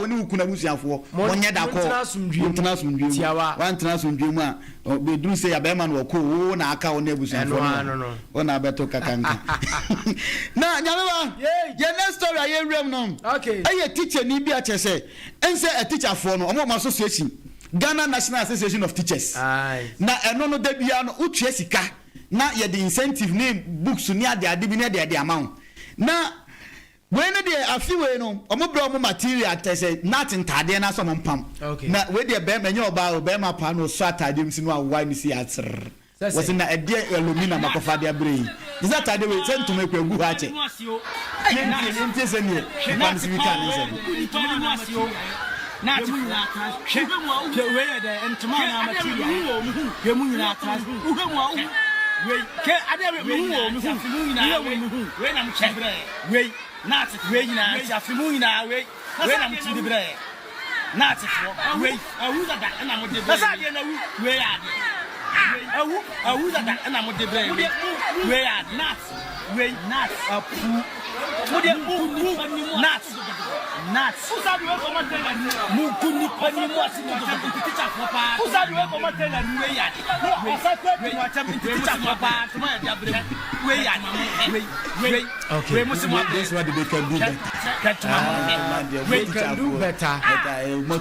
Wo ne wo kunu abusuafoɔ, monyɛ da kɔ. Montena asomdwoeɛ mu. Woantena asomdwoeɛ mu a, bɛduru sei a, bɛrima no ɔkɔ o, wo na aka wo ne abusuafoɔ no wɔ hɔ. Wo na abɛto kakanka. Na Nyame ba, yɛn next story a yɛwura mu no, ɛyɛ tikyani bi a kyerɛ sɛ, ɛnsɛ atikyafoɔ no, wɔn wɔ wɔn association, Ghana National Association of Teachers. Na ɛno no, da biara no, wotua sika na yɛde incentive ne books ne adeade bi ne adeade ama wo. Na Wei no deɛ afe wei no ɔmo brɛ ɔmo material kyerɛ sɛ nut ntaadeɛ no asɛ ɔmo mpam na wei deɛ bɛɛma ɛnyɛ ɔbaa o bɛɛma paa na ɔsɔ ataadeɛ mu si no awae ne si aserr wɔsi na ɛdeɛ alumina makɔfa de abrɛ yi te sɛ ataadeɛ wei sɛ ntoma ekura egu hɔ akyɛ yɛntie yɛntie sɛ neɛ nipa no si bi kaa ne nsɛm. Wei nurse wei nyinaa nti afe mu nyinaa wei wei na mo ti de brɛ yɛ nurse foɔ wei awu dada ɛna mo de brɛ yɛ adeɛ na awu wei adeɛ awu awu dada ɛna mo de brɛ yɛ wei wei adeɛ nurse wei nurse apu mo de mu mu nurse nurse mo gu nipa ni mu ase nti teacher foɔ paa wei adeɛ wei wei teacher foɔ paa ntoma yɛ de abrɛ mu wei adeɛ wei. Okay. This one they can do better. They can do better,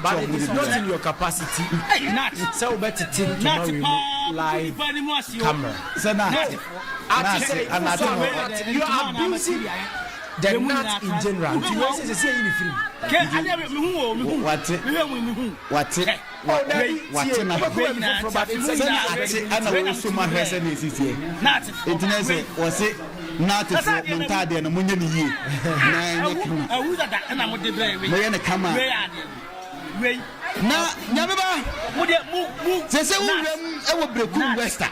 but it is not in your capacity. Sɛ wobɛtete ntoma wei mu live camera. Sɛ na Ate sɛ you are abusing the nut in general. Nti wei sɛ sɛ sɛ yi ne firi mu. Wate wate wate na sɛ na ate ɛna wɔresom ahwɛ sɛ na esi teɛ. Enti na sɛ wɔse Natefoɔ mo ntaadeɛ no monyɛ no yie na ɛnyɛ kama. Moyɛ no kama a. Na Nyame ba, sɛ sɛ wo wuram wɔ Berekum West a,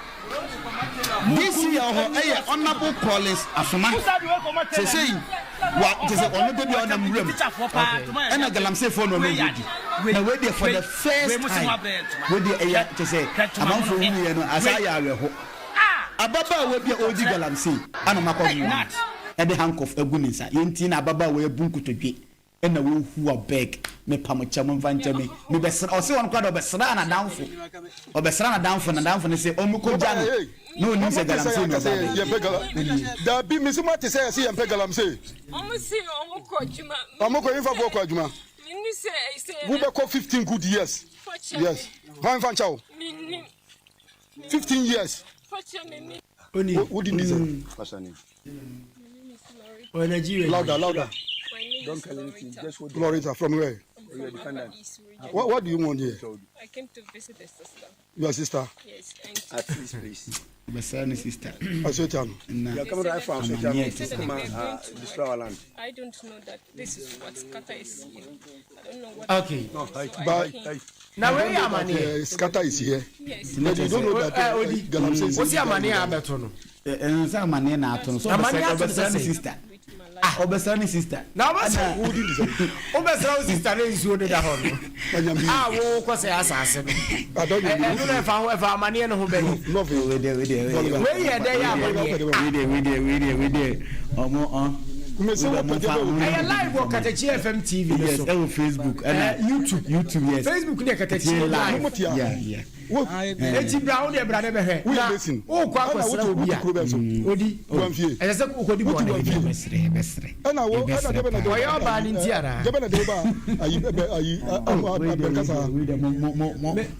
DC a ɔwɔ hɔ yɛ Honourable Collins Asoma. Sesei wa kyerɛ sɛ ɔno da bi a ɔnam wuram ɛna galamseyfoɔ na ɔne wɔn di. Na wei deɛ for the first time wei deɛ ɛyɛ kyerɛ sɛ amanfoɔ hunuiɛ no asa ayɛ awerɛho. Ababaawa bi a ɔredi galamsey ana ɔmakɔ ho no de handcuff agu ne nsa. Yei nti na ababaawa yi abu nkotodwe na ɔrehu abeg, mepa mo kyɛw momfa nkyɛ me, mebɛsra, ɔse ɔno koraa deɛ ɔbɛsraa n'adamfo, ɔbɛsra n'adamfo, n'adamfo no se ɔmmɛkɔgya no na ɔnim sɛ galamsey na ɔba abɛyɛ. Dabi, mese moate sɛ yɛse yɛmpɛ galamsey. Ɔmo se ɔmo kɔ adwuma. Ɔmo kɔ, hefafoɔ kɔ adwuma? Menni sɛ ɛsɛ. Wobɛkɔ 15 good years. Yes. Hwan mfa nkyɛ wo? Mennim. 15 years. Oni. Wodi ni sɛ. Ɔyɛ Nigeria. Louder, louder. Don't tell anything. Just hold Loretta, from where? You're a defendant. What, what do you want here? I came to visit a sister. Your sister? Yes. At this place. Bɛsra ne sister. Asuetiano. You are coming right from Asuetiano to come and destroy our land. I don't know that this is what scatter is here. I don't know what. Okay. No, but Na wei yɛ amaneɛ. Scatter is here. Yes. But you don't know that Odi. Galamsey is Wosi amaneɛ a abɛto no. Ɛn sɛ amaneɛ na ato no so Amaneɛ ato no ɔbɛsra sɛ ne sɛ. sister. Ɔbɛsra ne sister. Na wobɛsra wobɛsra wo sister ne nsuo deda hɔ no. A wo kɔ sɛ asase no. Ɛno na ɛfa ho ɛfa amaneɛ no ho bɛn. Wei deɛ wei deɛ wei deɛ. Wei yɛ dɛ yɛ amaneɛ. Wei deɛ wei deɛ wei deɛ wei deɛ ɔmo ɔ. Ɛyɛ live wɔ Katakyi FM TV no Yes, so. ɛwɔ Facebook ɛna YouTube. YouTube yes. Facebook ne Katakyi live. Yeah, yeah. Eti bra wo deɛ bra ne bɛhwɛ. Na wokɔ akɔsra obi a odi ɛsɛ sɛ wokɔdi bɔne. Bɛsrɛ bɛsrɛ. Ɔyɛ ɔbaa no nti anaa?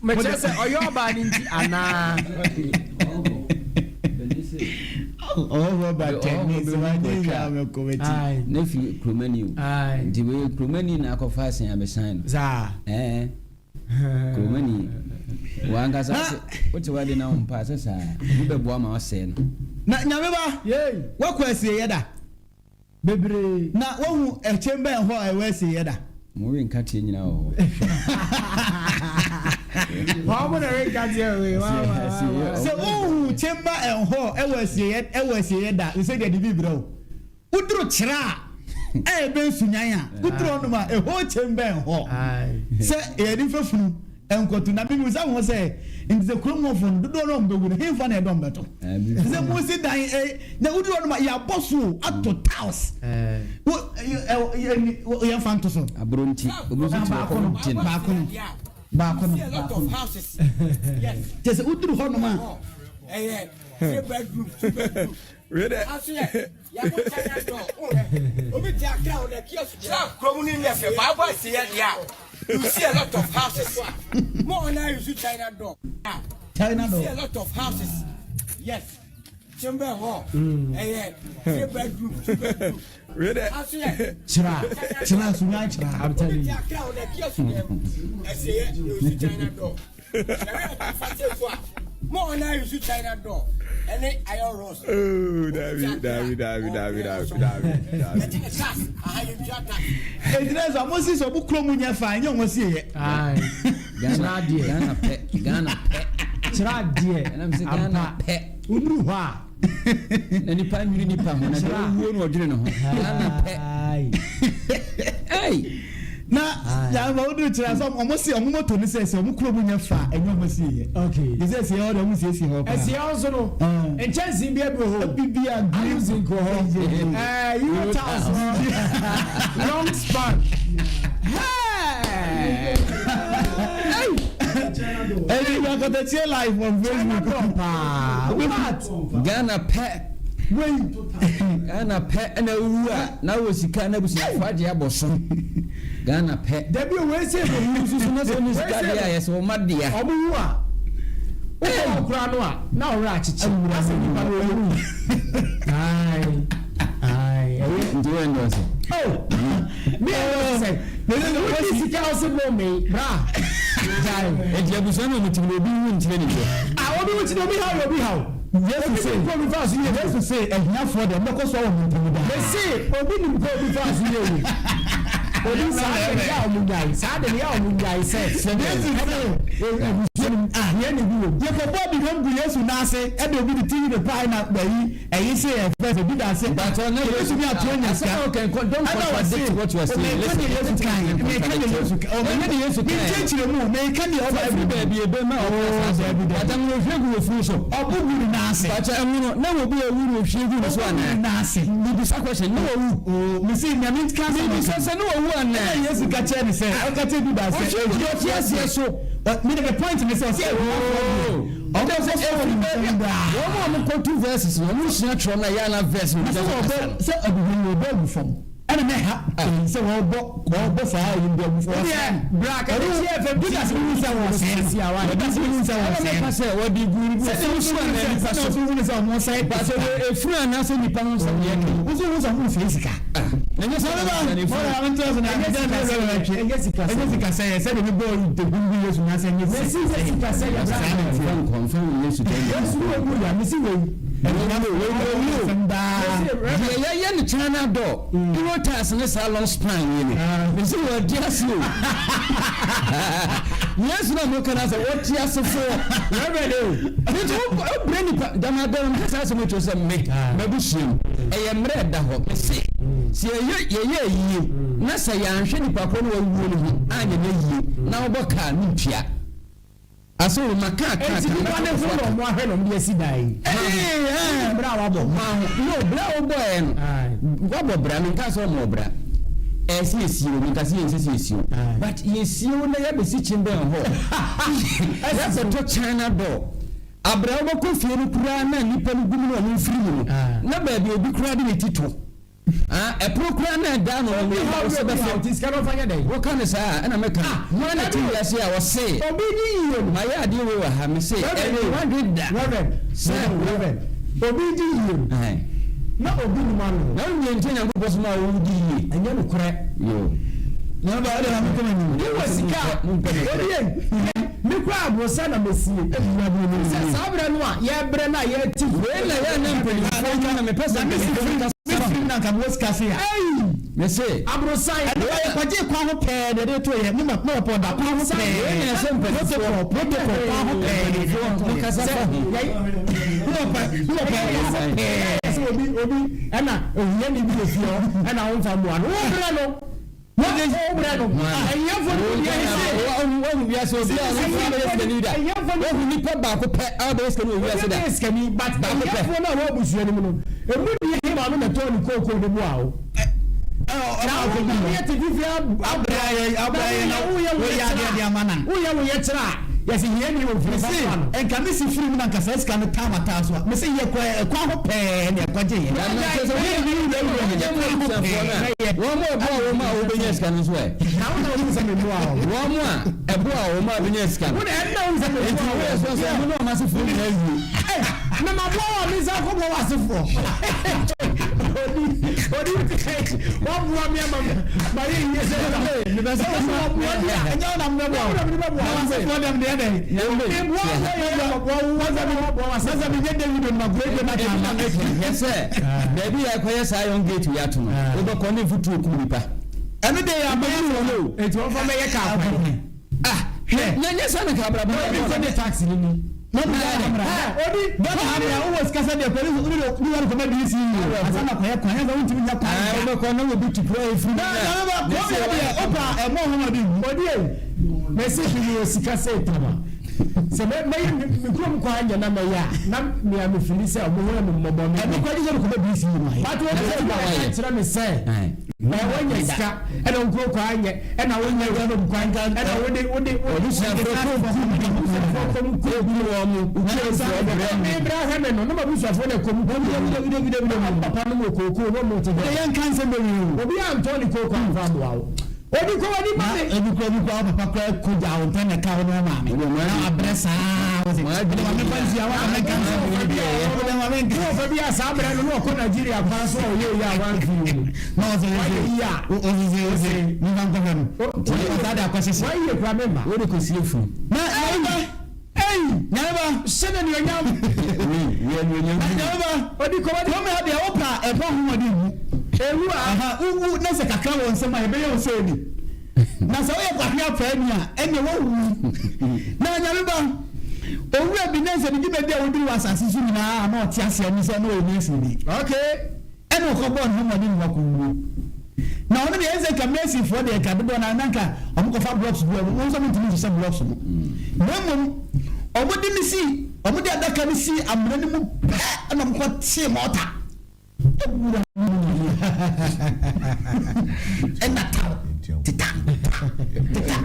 Mekyerɛ sɛ ɔyɛ ɔbaa no nti anaa? Ɔhɔhoɔ ba tɛn ne sɛ wagye nyinaa mɛkɔ m'akyi. Ne fi kuromani o. Nti wei kuromani na akɔfa asen abɛsan no. Saa. Ɛɛ. Kuromani. Wankasa se wote wade na wo mpa sɛ saa. Obi bɛboa ma wasɛe no. Na Nyame ba, woakɔ asieeɛ da? Bebree. Na woahu ɛkyɛm bɛn hɔ a ɛwɔ asieeɛ da? Mo we nkateɛ nyinaa wɔ hɔ. Wɔn mo na we nkateɛ wei. Sɛ wohu chamber and hall ɛwɔ asieeɛ ɛwɔ asieeɛ da, sɛ deɛ de bi brɛ wo. Woduru kyerɛ a ɛyɛ bɛn sunyan a, woduru hɔnom a, a whole chamber and hall. Sɛ yɛde fafunu. Nkɔto na mebisa ho sɛ, nti sɛ kurom hɔfo no dodoɔ no a wɔbɛwu no, hefa na ɛdɔm bɛtɔ? Te sɛ mosi dan eh, na woduru hɔ nom a yɛabɔ so o, ato tiles. Wo yɛmfa nto so. Aburo nti, obi nso te hɔ kɔm de no. Baako no, baako no, baako no. Kyɛ sɛ woduru hɔ nom a. Wei dɛ. China door. Wei dɛ. Kyerɛ kyerɛ sunyan kyerɛ. I'm telling you. Oh, dabi dabi dabi dabi dabi dabi dabi. Enti na sɛ ɔmo si sɛ ɔmo kurom nyɛ fa ɛnyɛ ɔmo si yɛ. Aye. Ghana Kyerɛ adeɛ. Ghana pɛ Ghana pɛ. Kyerɛ adeɛ. Ɛnam sɛ Ghana Ampa. pɛ. Woduru hɔ a. Na nipa nwene nipa ho na deɛ owuo no ɔdwene ne ho. Ghana pɛ. Aye. Hey. Na yàrá woduru kyerɛ sɛ ɔmo si ɔmo moto ne sɛ sɛ ɔmo kurom nyɛ fa ɛnyɛ ɔmo si yɛ. Okay. Yɛ sɛ si hɔ de ɔmo siesie hɔ paa. Ɛsi hɔ nso no, nkyɛnsee bi abi wɔ hɔ. Bibi a green. Alu zinc wɔ hɔ. Ɛɛ Euro tiles wɔ hɔ. Long span. Hey! Ɛdi yɛ akɔtɛkyɛ live on China Facebook. door paa. What? Ghana pɛ. Wei. Ghana pɛ ɛna owu a na wɔ sika na abusuafo agye abɔ so. Ghana pɛ. Dabi o wei sɛ no. Owu nso so na sɛ ɔne sika deɛ a yɛsɛ wɔn ma dea. Ɔmo wu a. Wokɔ ɔkora no a na ɔwerɛ akyekye. Asɛ nipa no ɔwu. Aye. Aye. Ɛyɛ. Nti wɔn ndɔɔso. Oh! Me ɛyɛ sɛ. Wodi sika ɔsɛ bɔ me bra. Gyae. Eti abusua na ɔmo ti mu obi wu nkyerɛ ne deɛ. Ah obi wu kyerɛ obi haw yɛ obi haw. Yesu se Obi nim kɔ obi fa so yɛ Yesu se ahiafoɔ deɛ mobɛkɔ so awɔ mo ntam daa. Mese obi nim kɔ obi fa so yɛ o. Obi saa de ne yɛ a ɔmo nyae saa de ne yɛ a ɔmo nyae sɛ. Yesu se Abusua no mu ahia na ebi wɔ mu. Yɛkɔbɔɔ aduhwam gu Yesu nan ase ɛde obi de ti yi ne pae na ayi ɛyi se ɛfɛ sɛ Juda se But na Yesu mi ato anya sika. Asɛm a ɔka nkɔ don't Ɛna ɔse contradict what you are saying. meka deɛ Yesu kae meka deɛ Yesu kae Ɛnyɛ deɛ Yesu kae. menkyerɛkyerɛ mu meka deɛ ɔba Firi baabi ebe ma ɔka saa asɛm. Dabi dabi. Adamu no ohwie gu wɔ funu so. Ɔbo gu ne nan ase. Bàtà ɛmu no na obi a owu no ohwie gu ne so Ɔbo gu ne anaa? nan ase. Mibisa question na wawu. Oo mesi nea menka asɛm Mibisa sɛ na wawu anaa? Ɛna Yesu ka kyerɛ ne sɛ ɔka kyerɛ Juda sɛ Ohwie gu deɛ ɔte aseɛ so. Me de me point ne sɛ ɔsɛ ahiafoɔ deɛ ɔmo kɔ so wɔ ne ntam daa. Wɔn a wɔn kɔ tu verses no wɔn sua twerɛ no a yɛ ana verse no Na bisa sɛ sɛ wɔbɔ kasa no. sɛ aduhwam no wɔbɔ agu fam ɛna na ɛha pɛn sɛ wɔbɔ wɔbɔ saa ayi bi agu fam. Wodeɛ bra kɛtɛkyi FM Judas hu sɛ wɔsɛn no. Judas hu sɛ Ɛna wɔsɛn meka no. sɛ wɔde gu ne Sɛdeɛ funu so anaa nipa sɛdeɛ so. ɔso hu sɛ wɔn sɛn. Bàtà wɔ efunu anaasɛ nipa ho nsɛm yɛ kan. Woso hu sɛ wɔn sɛn sika. Na nyɛ sɛ Ɛnyɛ sika sɛ yɛ sɛdeɛ mebɔ dehum gu Yesu nan sɛ ɛnyɛ Mesi sɛ sika sɛ yɛ bra. Nfa nkɔ nfa wɔ Yesu dɛm. Yesu wo wu ya mesi wei. Deɛ yɛyɛ no China door, Euro tiles ne saa long span yi no, mesi wɔte ase o. Yesu na mo kana sɛ wɔte ase foɔ. Reverend o. Nti wobrɛ nipa dama dama meka saa asɛm kyerɛ sɛ me m'abusua mu ɛyɛ mmerɛ ɛda hɔ mese sɛ yɛyɛ yɛyɛ ayie na sɛ yɛanhwɛ nipa korɔ no wawuo no ho anyɛ no ayie na wobɔ kaa no ntua asɛ wo ma kaa kaa Eti kaa nipa ne ho na ɔmo ahwɛ na ɔmo de asi dan yi. Ɛɛ Bra wabɔ. No, bra a wobɔɛ no, wabɔ bra, menka sɛ ɔmɔ bra. Ɛsɛ yɛsie wo, menka sɛ yɛnsɛ sɛ yɛsie wo. But yɛsie wo na yɛabɛsi kyen bɛn hɔ. Yɛakɔtɔ China door. Abra wobɛkɔ fie no koraa na nnipa no gu mu na ɔmo mfiri mu no, na baabi obi koraa de ne ti to. Ah, ɛpono koraa na ɛda no Obi no haw wo sɛ obi haw bɛfɛ. ti sika no ɔfa nyɛ dɛn. Woka no saa a, ɛna mɛka no. Hwan na te wiase a ɔse, Obi di yie no. mayɛ adeɛ wei wɔ ha, mese, Reverend ɛne wadwe da. Reverend. Sɛ Reverend. Obi di yie no. Ɛhɛn. Na obi nim ano. Na wonyɛ nti Nyankopɔn soma a wodi yie. Ɛnyɛ nokorɛ. Yo. Na ba ɔde na mekɔ m'anim. Wowɔ sika a, Mompɛ nokorɛ. obi yɛ me kura aborosa na mesie. Sɛ saa berɛ no a yɛbrɛ no a yɛte. Wei na yɛ na mpanimfoɔ yi na mepɛ sɛ Na mesi mpanimfoɔ firi kasa mefiri na nka mewɔ sika se a. Ei! Mese. Aborosan. Ɛno yɛ kɔgye kwan ho pɛɛ na yɛde to yɛ ne ma ne wɔpɔ da kwan ho pɛɛ. Wei na ɛsɛ mpanimfoɔ. Protocol protocol kwan ho pɛɛ. Mpanimfoɔ mo kasa fa ho. Ne wɔpɛ ne wɔpɛ kwan ho pɛɛ. Sɛ obi obi ɛna ohia ni bi wɔ fie hɔ ɛna wɔmfa mmoa no. Wobrɛ no. Wobrɛ no. Ahiafoɔ no bi yɛ sɛ. Wahu Wohu wiase obi a ɔno nko ara bɛyɛ sikani da? Wohu nipa baako pɛ a ɔbɛyɛ sikani wɔ wiase da? Obi bɛyɛ sikani but Baako pɛ. ahiafoɔ no a wɔwɔ abusua no mu no, emu deɛ he maame na ɛtɔɔ ne kookoo de boaa wo? Na wo maame yɛ te fifiri abrɛ abrɛ na woyɛ woyɛ adeɛ de ama na. Woyɛ wo yɛ kyerɛ a yɛsi hiani wɔ fie Mese fa no. nka me si firi mu na nka saa sika no taa mataa so a mese yɛ kɔ ɛkwan ho pɛɛ na ɛkɔ gye yɛ. Na na kyerɛ sɛ wɔn a wɔwura wura nyɛ abusuafoɔ no a wɔn a ɛboa wɔn a wɔbɛnya sika no nso ɛ. Na wo na wonim sɛ memmoa wɔn. Wɔn a ɛboa wɔn a wɔbɛnya sika no. Wo na ɛnna wonim sɛ memmoa Enti wɔn. woyɛ sɛ sɛ mo ne wɔn asefoɔ nyinaa wie. Na maboa wɔn a me nsa akɔboa w'asefoɔ. Odi odi waboa me ama mayɛ yie sɛ ɛda. Mepɛ sɛ Sɛ wɔboa bi a ɛnyɛ wo na mebɛboa wo. Wo na mede bɛboa Na wo. w'asefoɔ dɛm deɛ dɛn. Meboa wo sɛ yɛ yɛ wɔboa wo wɔn sɛ meboa w'asefoɔ. Sɛ menyɛ David no makoa bi na Ebi na meka hwɛ sɛ baabi a ɛkɔyɛ saa young gate wei ato no wobɛkɔ ne mfuturo kum nipa. Ɛno deɛ yɛ abayɛ Wobɛduru hɔ no o. Enti wɔmfa mɛyɛ kaa kwan. Ah hwɛ na nyɛ saa na nka abrabɔ no Obi ɛbɔ nso no. de taxi no ni. Na mo yɛ amra. Obi Ghana ha deɛ wowɔ sika sɛ deɛ kɔ ne ne wari kɔma DC ansa na kɔyɛ kwan yɛ sɛ wontumi nyɛ kwan. Ah wobɛkɔ na obi tu kura efiri mu Na na na ba ne kɔmi sɛ deɛ opa ɛmɔ ho ma de wu. Odi ei mesi mi wɔ sika sɛ tama sɛ mɛ mɛyɛ me me kurom kwan nyɛ na mɛyɛ a na mea me fili sɛ ɔmo ho yɛ me mmɔbɔ me Ɛno kɔ gye sɛ kɔma DC no ayɛ. But obi Na sɛ ti ba bɛ wayɛ. kyerɛ me sɛ Ae. ɛ wɔnyɛ sika ɛna nkuro kwan nyɛ ɛna wonyɛ kurom kwan ɛna wode wode Abusuafoɔ kɔm kum bi. abusuafoɔ kɔm kum Eku wɔn mo. Wokuafoɔ brɛ me mo. bra hwɛ me no na mabusuafoɔ na kɔm kum bi papa no mu kookoo na ɔmo te Deɛ hɔ yɛn nka nsɛm bebree o. obi antɔ ne kookoo amfa amoa wo obi kɔ w'ani ma Na me ebi kura ebi kura wo papa kura ko gya wo ntɛn na ɛka wo ne wo maame. Na abrɛ saa wo se. Wode maame fa nsia wa maame nka nsɛm Bi a ɛyɛ. Wode maame nka. Wɔ fɛ bi a saa berɛ no na ɔkɔ Nigeria kwan so a ɔyɛ yi a wamfiri mu. Na ɔsɛ Wayɛ yi a ɔsɛ ɔsɛ nifa nkɔhwɛ no. Ɔsɛ de akɔhyehyɛ. Wayɛ kura me ma. Wode kɔsie funu. Na nyame ba. Ei nyame ba. Hyɛ no anuonyam. Wei wei anuonyam bi. Nyame ba. Odi kɔ w'ani. Kurom ha deɛ wopɛ a ɛfa ho ɔde wu. Ewu a. Aha wowu na sɛ kakra wɔ nsɛm a yɛbɛyɛ wo sɛ ni. Na sɛ woyɛ kwahwe apaa ni a ɛneɛ woawu. Na nyame ba. Owura bi na sɛ ne dwumadi a wɔdiri wɔ asase so nyinaa a na ɔte aseɛ ne sɛ na ɔyɛ masonni. Okay. Ɛna ɔkɔbɔɔ ne ho mmɔden na wakɔwuo. Na ɔno deɛ ɛnsɛ nka masonfoɔ deɛ nka dodoɔ no ara na nka wɔkɔfa blocks gu wɔn nso wɔntumi nhyehyɛ blocks no. Na mmom wɔde no si wɔde adaka no si amena no mu pɛ ɛna wɔkɔtee mɔta wura mu ɛna taw teta ta teta ta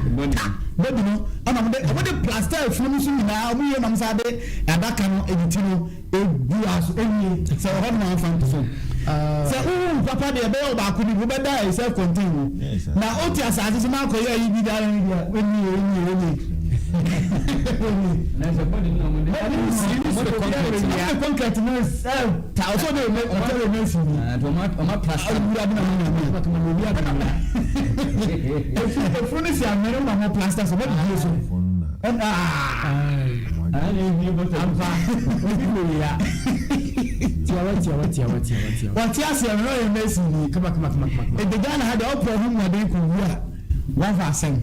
body no ɛna wɔde wɔde plaster efunu no so nyinaa wɔn yie na wɔn san de adaka no edi ti no egu aso enye sɛ wɔ hɔ nom anfa nto so sɛ wohu papa deɛ ɛbɛyɛ ɔbaako no bi wobɛda a self contained mu na wote asase so na akɔyɛ ayi bi daa yi deɛ enye enye enye Na sɛ body no na wɔde wɔde concrete no. wɔde concrete no ɛ ta ɔsɔ de ɔmɛ ɔtɛ ɔmɛ si ni Ah, nti wɔn wɔn plaster. awura bi na mo nyame efunu no si amena mu na mo plaster so mo de bie so ɛna aa. Ah, na ebi bɔ sɛ. Ampa. Obi kɔ wia. Tiawa tiawa tiawa tiawa tiawa. Wɔte aseɛ no na ɔyɛ mason ni. Kama kama kama kama. Ede Ghana ha deɛ ɔpɛ ho mmɔden kɔ wu a wafa asɛm.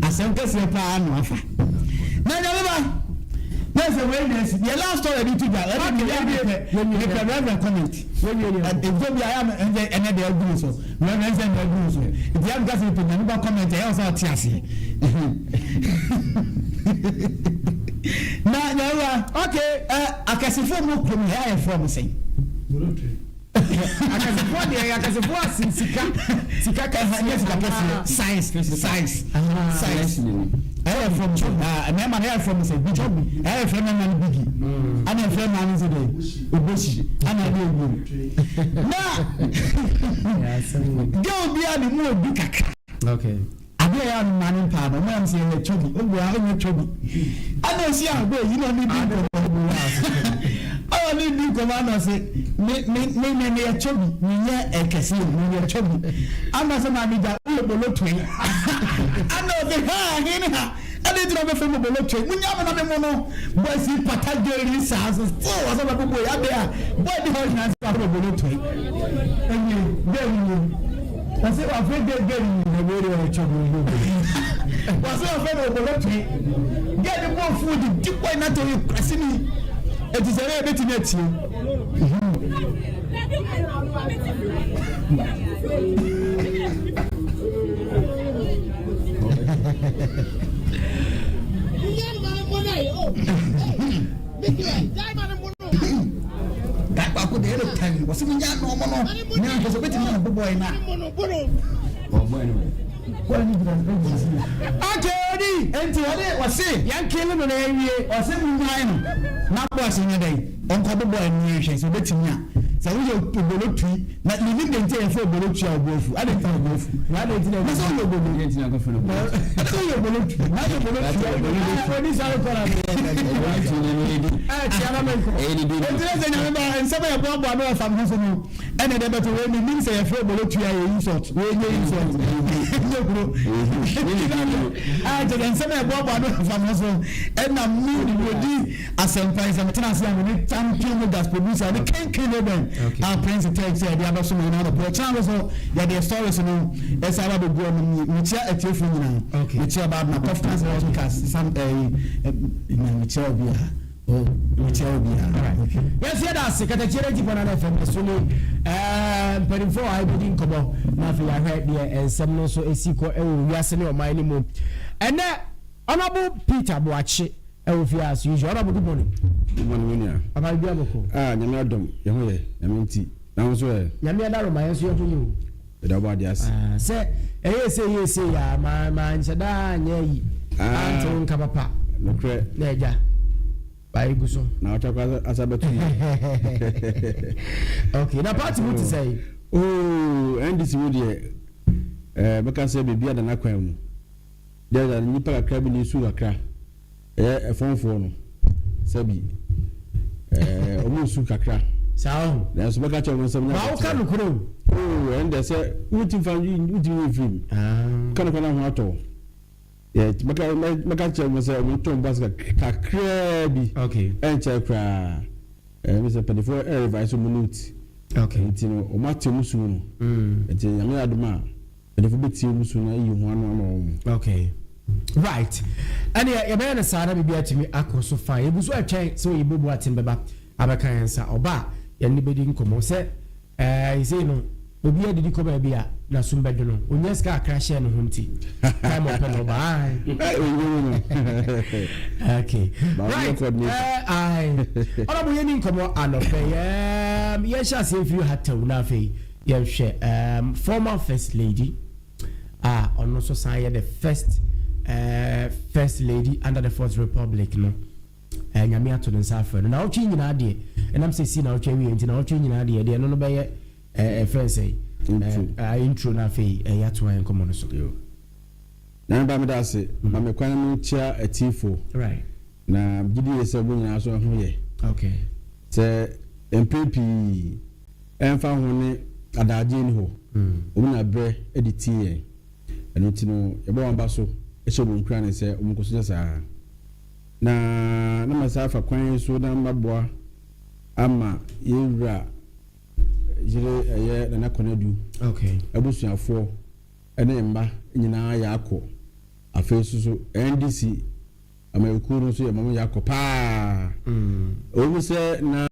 Asɛm kɛseɛ paa na wafa. Na nyame ba na sɛ wei na asi yɛ last story de to dwa ɛde mi yɛ mepɛ mepɛ reverend comment. Ɛdwo bi ayɛ ɛnɛ ɛnɛ deɛ agu so reverend sɛ ɛnɛ agu so nti yɛ meka sɛ mepɛ nyame ba comment ɛyɛ sɛ ɔte aseɛ. Na nyame ba Okay. ɛ akɛsefoɔ mu kurom yɛ ayɛ frɛ mo sɛn. Akɛsefoɔ deɛ yɛ akɛsefoɔ asen sika sika kɛseɛ. Ɛnyɛ sika kɛseɛ size size size ɛyɛ from mmarima no ɛyɛ from sɛ bigi ɛyɛ fɛ mmarima no bigi ɛna ɛfɛ mmaa no sɛ dɛ obosi ɛna ɛde ewu na girl bi a ne mu odu kakra Okay. adeɛ yɛ ano mmaa no mpaa no ɔmo yam sɛ ɛyɛ twɛbi obu a ɔnyɛ twɛbi ɛna osi ahobɔ eyi na ɔne di nkɔmɔ ɔne di nkɔmɔ ɛna ɔse me me me me me yɛ twɛbi me nyɛ ɛkɛse o me yɛ twɛbi ama sɛ maame gya woyɛ bolo toe ɛna ɔse ha ahene ha ɛna gyina ɔbɛfɛ mu bolo toe mu nya mo na me mo no bɔsi pata geri saa so still ɔsɛ bɛbɔ bɔ yɛ adeɛ a bɔɔ di hɔ nyinaa sɛ wafɛ bolo toe ɛnyɛ geri ni ɔsɛ wafɛ geri ni Na wei deɛ ɔyɛ twɛbi obi. Wɔsɛ wɔfɛ no obolo toe gɛɛ ne bɔ fu de di bɔi na tɔ yɛ kurasi ni eti sɛ ɛyɛ ebetumi atie. Guy baako deɛ ɛyɛ tan wɔsi mi nya nɔɔmɔ no ne ahwɛ sɛ obetumi na bɔbɔ yɛ na. Ɔbɔ yɛ no. Bɔyɛ no gyina ne gyina si. Okay odi. Enti ɔde ɔse. Yɛn kele no na yɛn wie. Ɔse mo nyae no na bɔs nyɛ dɛn ɔnkɔ bobɔ yɛ no yɛn hwɛ sɛ obetumi a sɛ woyɛ obolo tui Na menim deɛ nti a yɛfrɛ obolo tua obo afu. Adɛn nti na obo afu? Na adɛn nti na Na sɛ woyɛ obolo. Adɛn nti na nkɔfrɛ no obolo tua? Na sɛ woyɛ obolo tua. Na woyɛ obolo tua. Oni sáré kọ́ na mi yɛ. Obolo tua na mi yɛ di. Ɛ tia na mi nkɔ. Ɛyɛ ne di. Nti na sɛ nyame ba nsɛm a yɛboaboa ano ɛfa me ho so no ɛna ɛde bɛto wei menim sɛ yɛfrɛ obolo tua yɛ insult wei nyɛ insult nyɛ kuro a kyɛ sɛ nsɛm a yɛboaboa ano ɛfa me ho so ɛna me wɔdi Asɛmpa yi, sɛ metena ase a me ne champion Mogas producer ne King King Eben a Prince Tech sɛ yɛde abɛsom yɛn anɔpa yi. Ɔkyena nso yɛde stories no ɛsan aba abɛgu ɔnom. Mekyia atiefoɔ nyinaa. Mekyia ɔbaa Abena Kɔf Council Hospital sam ɛyi na mekyia obiara. Oh, mekyia obiara. Okay. Yɛn nso yɛda ase katakyie no Atipɔn Nana FM so ne eh, mpanimfoɔ a yɛbɛdi nkɔmmɔ na afei yɛahwɛ deɛ nsɛm no nso ɛsi kɔ ɛwɔ wiase ne ɔman no mu. Ɛnɛ Honourable Peter Boakye Ɛwɔ fie as usual. Honourable good morning. Good morning me nua. Papa biribi abɔkɔ. Ah Nyame adom yɛ ho yɛ Nyame nti na wo nso ɛ. Nyame adaroma yɛn nso yɛ ho yɛ o. Yɛda ɔbɔ adeɛ ase. Ah sɛ ɛyɛ sei yɛ sei a ma ma nhyɛ da anyɛ ayi. Ah. Ante wo nka papa. Nokorɛ. Na agya ba egu so. Na ɔtwa kora asa bɛto yi. Okay na party mu te sɛn. Oh NDC mu deɛ ɛɛ bɛka sɛ biribi ada n'akwan mu. Dɛ dza nyimpa kakra bi na esu kakra, ɛyɛ ɛfɔnfoɔ no, sɛbi ɛɛ ɔmo nsu kakra. Saa ɔho. Nanso bɛka kyerɛ ɔmo sɛ ɔmo nya Ba woka nokorɛ o. Oo ɛn dɛ sɛ wontim fa wontim nyi mfiri mu. Ah. Ka nokorɛ na ho atɔ wo. Yɛ bɛka bɛka kyerɛ ɔmo sɛ ɔmo ntɔ ɔmo bo ase kakraa bi. Okay. Ɛnkyɛre koraa. Ɛɛ mi sɛ mpanyinfoɔ ɛrevise ɔmo note. Okay. Nti no ɔmo ate ɔmo su no. Mm. Nti Nyame yɛ adom a. Mpanyinfo bɛtie wɔn su na ayi ho ano ama wɔn. Okay. Right. Ɛneɛ yɛbɛyɛ no saa na biribi atumi akɔ so fine. Yɛgu so ɛtwɛn sɛ Oyibo Boateng bɛba abɛka yɛn nsa. Ɔba a yɛne no bɛdi nkɔmmɔ sɛ ɛɛ sei no obi adidi kɔ baabi a n'asom bɛdwo no. Ɔnya sika kakra hyɛ ne ho nti time ɔpɛ na ɔba. Ae. Okay. Right. Ɛɛ ae. Ɔnabɔ yɛni nkɔmmɔ anɔpɛ yɛm yɛnhyɛ aseɛ mfiri ha tɛw na afei Yɛnhwɛ um former first lady a ɔno nso san yɛ the first uh, first lady under the fourth republic no uh, nyame ato ne nsa afrɛ no naawɔtwe nyinaa deɛ ɛnam sɛ si naawɔtwe awie nti naawɔtwe nyinaa deɛ deɛ ɛno no bɛyɛ ɛfɛn sɛ intro intro no afei ɛyɛ atoa yɛn nkɔmmɔ no so. Nyame ba meda ase ma me kwan na menkyia atiefo. Right. Na megye di sɛ mo nyinaa so ho yɛ. Okay. Sɛ mpɛn pii ɛmfa ho ne adagye nni hɔ, wɔn nya berɛ de tie yɛn. Ɛno nti no, yɛbɔ wɔn aba so hyɛ wɔn nkuran sɛ wɔnkɔ so nyɛ saa. Na na masan afa kwan yi so na maboa ama yɛn wura yere ɛyɛ Nana Konadu okay. abusuafoɔ ne mma nyinaa yɛakɔ. Afei nso so NDC amanyɔkuo no nso yɛ ma yɛakɔ paa. Ɛwɔ mu sɛ na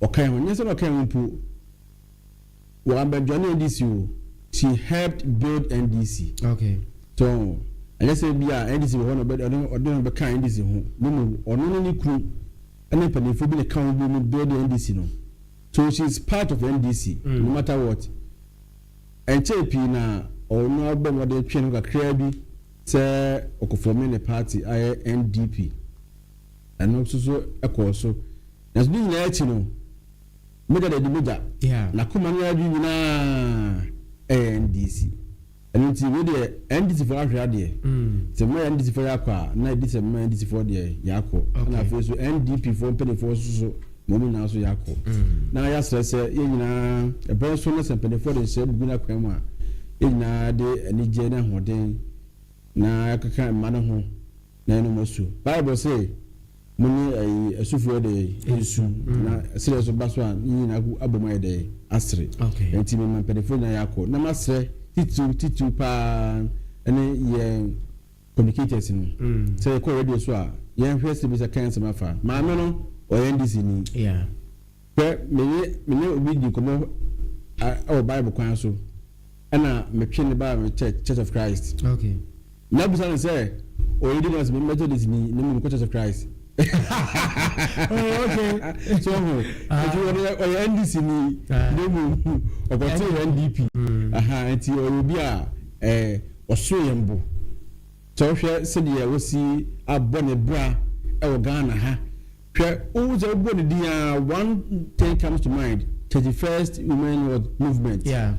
ɔka ho, nyɛ sɛ na ɔka ho mpo, wɔabɛjoin NDC o, she helped build NDC. Okay. So, ɛnyɛ sɛ bi a NDC wɔ hɔ na ɔde ɔde no bɛka NDC ho, ne mmom ɔno ne ne kunu ne mpanimfoɔ bi na ɛka ho bi mu build NDC no. So she is part of NDC, no matter what. Ɛnkyɛɛ pii na ɔno abɔ mmɔden twe ne ho kakraa bi sɛ ɔkɔfɔme ne party ayɛ NDP. Ɛno nso so kɔɔ so. Nanso ne nyinaa akyi no, mogya de adi mogya. N'akoma ne n'adwene nyinaa yɛ NDC. Ɛno nti wei deɛ NDC foɔ ahwere adeɛ. Sɛ mma NDC foɔ yɛ akɔ a, na ɛdi sɛ mma NDC foɔ deɛ yɛ akɔ. Ɛna afei nso NDP foɔ mpanimfoɔ nso so ma wɔn nyinaa nso yɛ akɔ. Na yɛasrɛ sɛ yɛn nyinaa ɛberɛ nso no sɛ mpanimfoɔ de nhyɛ gugu n'akwan mu a, yɛn nyinaa de anigyeɛ ne ahoɔden na yɛakeka mma no ho na yɛne wɔn asu. Bible se, Mo ne ayi asufoɔ de nsu, na serɛ so ba so a, ne nyinaa abom ayɛ dɛ asere. Enti mema mpanimfoɔ nyinaa yɛakɔ, na masrɛ titiriw titiriw paa ne yɛn communicators no sɛ yɛkɔ radio so a, yɛnhwɛ sɛ bisa kan nsɛm afa. Maame no, ɔyɛ NDC ni. Hwɛ, me ne me ne obi di nkɔmmɔ wɔ Bible kwan so, ɛna metwe ne baa me church, Church of Christ. Okay. Na bisa no sɛ ɔyɛ di na ɔsɛ me Methodist ni, na mmom mekɔ Church of Christ. Oh, okay. So ɔho nti ɔno ɔyɛ NDC ni na mmom ɔkɔtee NDP. Aha nti ɔyɛ obi a ɛɛ ɔsoro yɛn bo. Sɛ wohwɛ sɛdeɛ wasi abɔ ne bra wɔ Ghana ha, hwɛ wohu sɛ wobɔ ne din a one thing comes to mind, 31st Women What Movement. Yeah.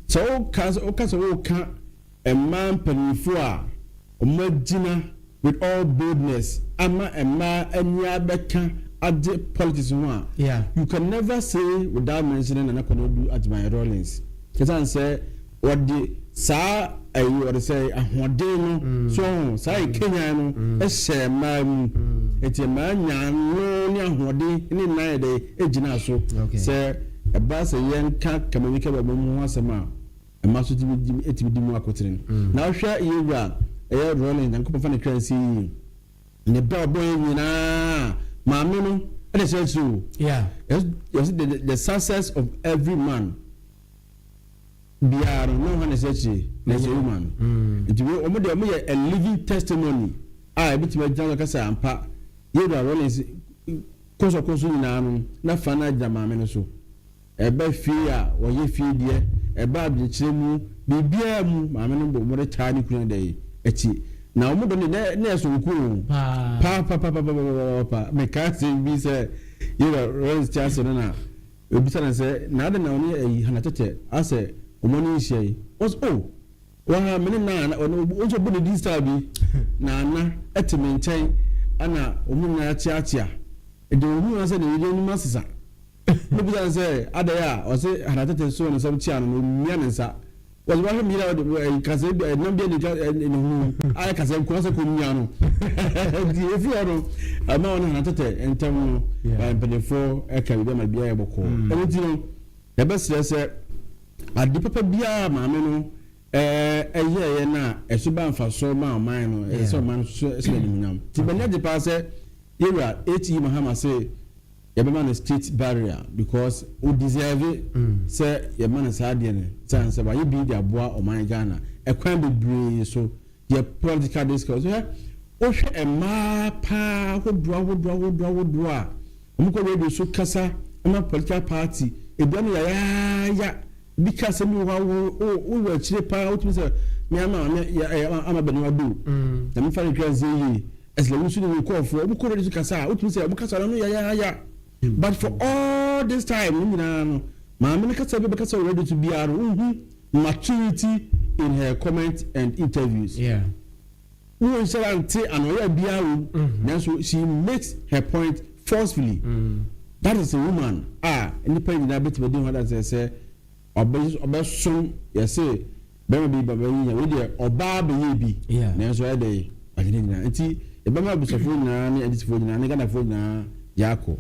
Sɛ woka woka sɛ woka mmaa mpanimfoɔ a wɔagyina with all boldness ama mmaa ani abɛka agye politics ho a, Yeah. you can never say without mentioning Nana Konadu Agyeman Rawlings. Ɛsiane sɛ wɔde saa ɛyi wɔde sɛ ahoɔden no so ho saa nkenyan no hyɛ mmaa mu nti mmaa nya ano ne ahoɔden ne nan yɛ dɛ gyina so sɛ ɛba sɛ yɛnka kamamika bɛbɛ mu ho asɛm a mmaa so tumi di etumi di mu akotene na wohwɛ yɛ wura ɛyɛ Rawlings, Nyankopɔn fa ne kra nsi yie, ne ba ɔbɔ yɛ nyinaa maame no ɛna ɛhyɛ akyire o. Yɛsɛ the success of every man biara no na ɔha na ɛhyɛ akyire na ɛhyɛ woman nti wɔn deɛ wɔn yɛ a living testimony a ebitumi agyina so kasa ampa yɛwura Rawlings kɔsɔkɔsɔ nyinaa no na fa na gyina maame no so. Ɛbɛ fie a wɔyɛ fie deɛ ɛbɛ abirikyerɛ mu biribiara mu maame no bɔ wɔde taa ne kunu dɛ akyi na wɔn dɔ ne ne ne yɛ sonko o paa pa pa pa pa pa pa pa. Meka asɛm bi sɛ yɛwura Rawlings ti ase no na ebisa na sɛ na ade na ɔne ɛyi Hannah Tetteh asɛ wɔn ani nhyia yi, ɔsɛ o wɔn ha mene na ɔno nso bɔ ne din style bi na ana ɛte me nkyɛn ɛna wɔn nyinaa kyeakyea ɛde wɔn hu sɛ ne yere anim asesa ne bisa no sɛ adɛn a ɔsɛ Hannah Tetteh so ne nsɛm kyea no na omia ne nsa wɔsɛ wɔahwɛ mi yere a ɔde ɛyi kasa bi ɛnam bi ɛde ne ho ayɛ kasa nko asɛ kɔ mia no nti efi hɔ no ɛma wɔn Hannah Tetteh ntɛm no mpanyinfoɔ ɛka biribi ama biribi ayɛ bɔkɔɔ. Ɛno ti no yɛbɛsrɛ sɛ ade papa biara maame no ɛyɛɛyɛ no a ɛso ba mfasoɔ ma ɔman no ɛsɛ sɛ ɔman no so ɛsɛ n'animuonyam nti bɛnyɛ gye paa sɛ yɛwura H.E. Mahama sɛ yɛbɛma no state burial because o deserve sɛ yɛma no saa adeɛ no sane sɛ wayɛ bi de aboa ɔman Ghana ɛkwan bebree so. Yɛ political discourse hwɛ, wohwɛ mmaa paa ahodoɔ ahodoɔ ahodoɔ ahodoɔ a wɔn kɔ radio so kasa ma political party ebia no yayaaya bi ka asɛm bi wɔ hɔ a wo wɔ akyire paa wotumi sɛ me ama me ama bɛn wa do na me fa ne twa nse yie ɛsɛ wusu ne nkɔɔfoɔ wɔn kɔ radio so kasa a wotumi sɛ wɔn kasa no yayaaya, but for all this time ne nyinaa no maame no kasa bi bɛkasa wɔ radio so biara no wohu maturity in her comment and interviews. Wo nhyɛra nte anɔyɛ biara wɔ mu nanso she makes her point forcefully. That is a woman a nipa nyinaa bɛtumi adi ho adanseɛ sɛ ɔbɛ ɔbɛsom yɛse bɛrima bi ba bɛyi nya wei deɛ ɔbaa bɛyɛ bi nanso ɛyɛ dɛ ɔgye ne nyinaa nti yɛbɛma abusuafoɔ nyinaa ne adisifoɔ nyinaa ne Ghanafoɔ nyinaa yɛakɔ.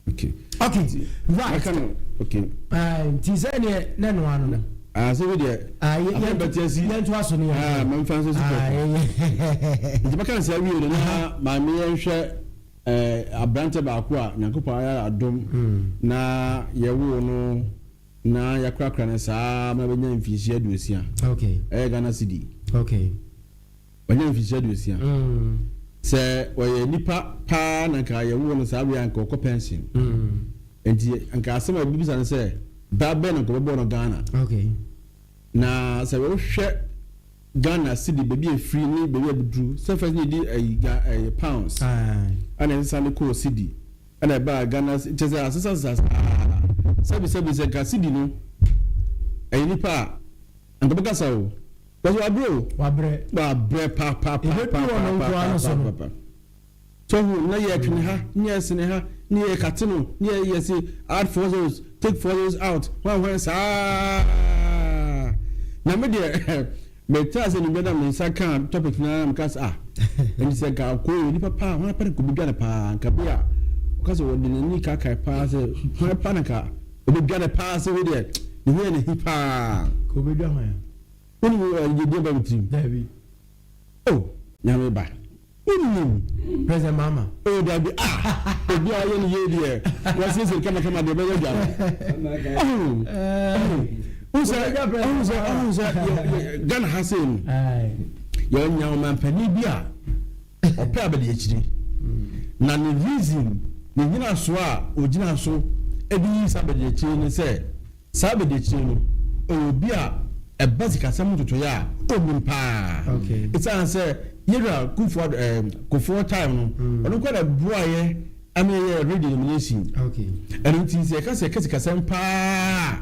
Okay. Okay, right. Mɛka no okay. Nti sɛ neɛ ne noa no. Ah, sɛ bi deɛ. Ah, yɛ yɛ bɛte asi. Yɛn to aso ne yɛn. Ah, mɛmfa nso si pɛ. Nti bɛka nsa wie no na maame yɛnhwɛ ɛɛ aberante baako a Nyankopɔn ayɛ adom na yɛwoo no na yɛakorakora no saa ma bɛnya mfinhyia 60. Ɛyɛ Ghana cedi. Wanya mfinhyia 60. Sɛ ɔyɛ nipa paa na nka yɛwoo no saa wei a nka ɔkɔ pension. Nti nka asɛm a yɛbɛbisa no sɛ bra bɛn na nka ɔbɛbɔɔ no Ghana. Na sɛ wohwɛ Ghana cedi baabi a ɛfiri ne baabi a ɛbɛduru sɛ first ne yɛdi ɛyi ga ɛyɛ pounds ɛna ɛsesa ne kɔɔ cedi ɛna ɛbaa Ghana kyɛ sɛ asesa sesa saa sɛbi sɛbi sɛ nka cedi no ɛyɛ nipa a nka bɛkasa o wɔsɛ wabrɛ o. Wabrɛ. Wabrɛ paapaapaapaapaapa. Ebedu ɔno nko ara so no. So hu na yɛ twene ha ne yɛ sene ha ne yɛ kate no ne yɛ yɛ se add four zeros, take four zeros out hwan hwan saa na me deɛ metra sɛ nimdeɛ na me nsa ka topic na meka sɛ ah ɛnti sɛ nka akɔ yɛ nipa paa hwan pa na kɔbɛdwa no paa nka bi a ɔka sɛ wɔde n'ani kaakae paa sɛ hwan pa na nka ɔbɛdwa no paa sɛ wei deɛ ne ho yɛ ne hi paa. Kɔbɛdwa hwan? Wonim ɛdeɛ ba me tirim? Dabi. Oh, Nyame ba. Wonim? President Mahama. Oh, dabi. Ah, obi a ɔyɛ ne yie deɛ, wasiesie kamakama deɛ ɔbɛyɛ dwa no. Oh, oh. Wohu sɛ, wohu sɛ, wohu sɛ, Ghana ha sei no, yɛnya ɔmampanin bi a ɔpɛ abɛde akyiri. Na ne reason, ne nyinasoɔ a ɔgyina so de yii saa abadiakyire ne sɛ, saa abadiakyire no, ɔyɛ obi a ɛba sikasɛm ntotoeɛ a, ɔnnim paa. Ɛsiane sɛ Yɛwura Kufuor Addo, eh, Kufuor time no, mm. ɔno nkoa na boaeɛ ama yɛyɛ redenomination. Ɛno nti sɛ yɛka sɛ yɛka sikasɛm paa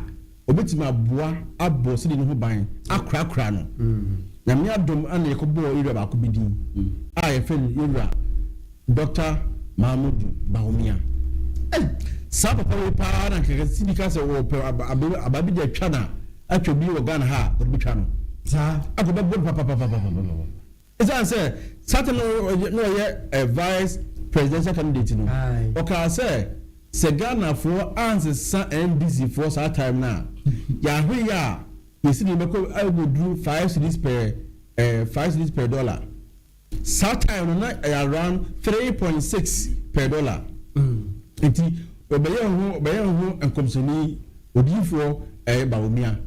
a, ɔbɛtumi aboa abɔ sidi no ho ban, akorakora no. Nyame adom ana yɛkɔbɔɔ yɛwura baako bi din a yɛfrɛ no yɛwura Dɔkta Mahamudu Bawumia. Ei! Saa papa wei paa na nka sidi ka sɛ ɔpɛ aba bi de atwa no a, atwa bi wɔ Ghana ha a, ɔde bɛtwa no. Saa. Akɔ bɛbɔ no papapapapapapa. Ɛsiane sɛ saa time no na ɔyɛ vice presidential candidate no, ɔkaa sɛ sɛ Ghanafoɔ ansesa NDC foɔ saa time no a, yɛahwe yɛ a, yɛ sidi no bɛkɔ akɔduru 5 cedis per 5 cedis per dollar. Saa time no na ɛyɛ around 3.6 per dollar. Nti ɔbɛyɛ ho nkɔmhyɛni odiyifoɔ Bawumia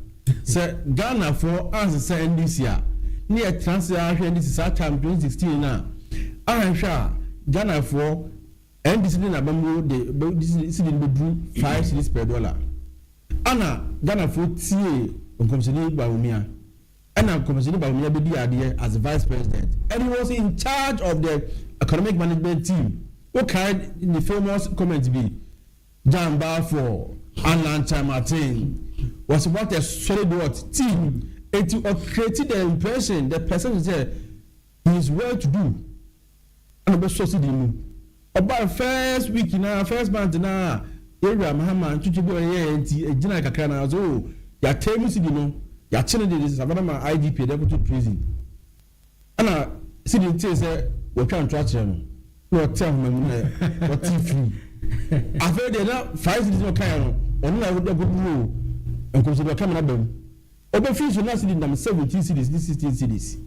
sɛ Ghanafoɔ ansesa NDC a, ne yɛ tena ase ahwɛ NDC saa time 2016 no a, ahwɛ a Ghanafoɔ NDC ne n'abammuo de sidi no bɛduru 5 cedis per dollar. Ana Ghanafoɔ tie nkɔmhyɛni Bawumia, ɛna nkɔmhyɛni Bawumia bɛdi adeɛ as vice president, and he was in charge of the economic management team. Wokae ne famous comment bi, Gyan Baffour, Alan Kyerematen was what a solid what team. Eti ɔcreate the impression, the perception sɛ he is well to do. Ɛna ɔbɛsɔ sidi mu, ɔbaa first week na first month na ewura Mahama ntwitwi bi a ɔyɛ yɛ nti egyina kakra na ɔsɛ o yɛatɛ mu sidi no, yɛakye no de savana ma IGP de akɔto prison. Ɛna sidi tee sɛ wɔtwa nto akyerɛ no na ɔte ahoma mu na ɔte firi. Afei deɛ na 5 cedis na ɔkaeɛ no, ɔno na ɔde akɔduru o nkɔmhyɛ de ɔka mena bam ɔbɛfiri so na sidi nam 17 cedis ne 16 cedis.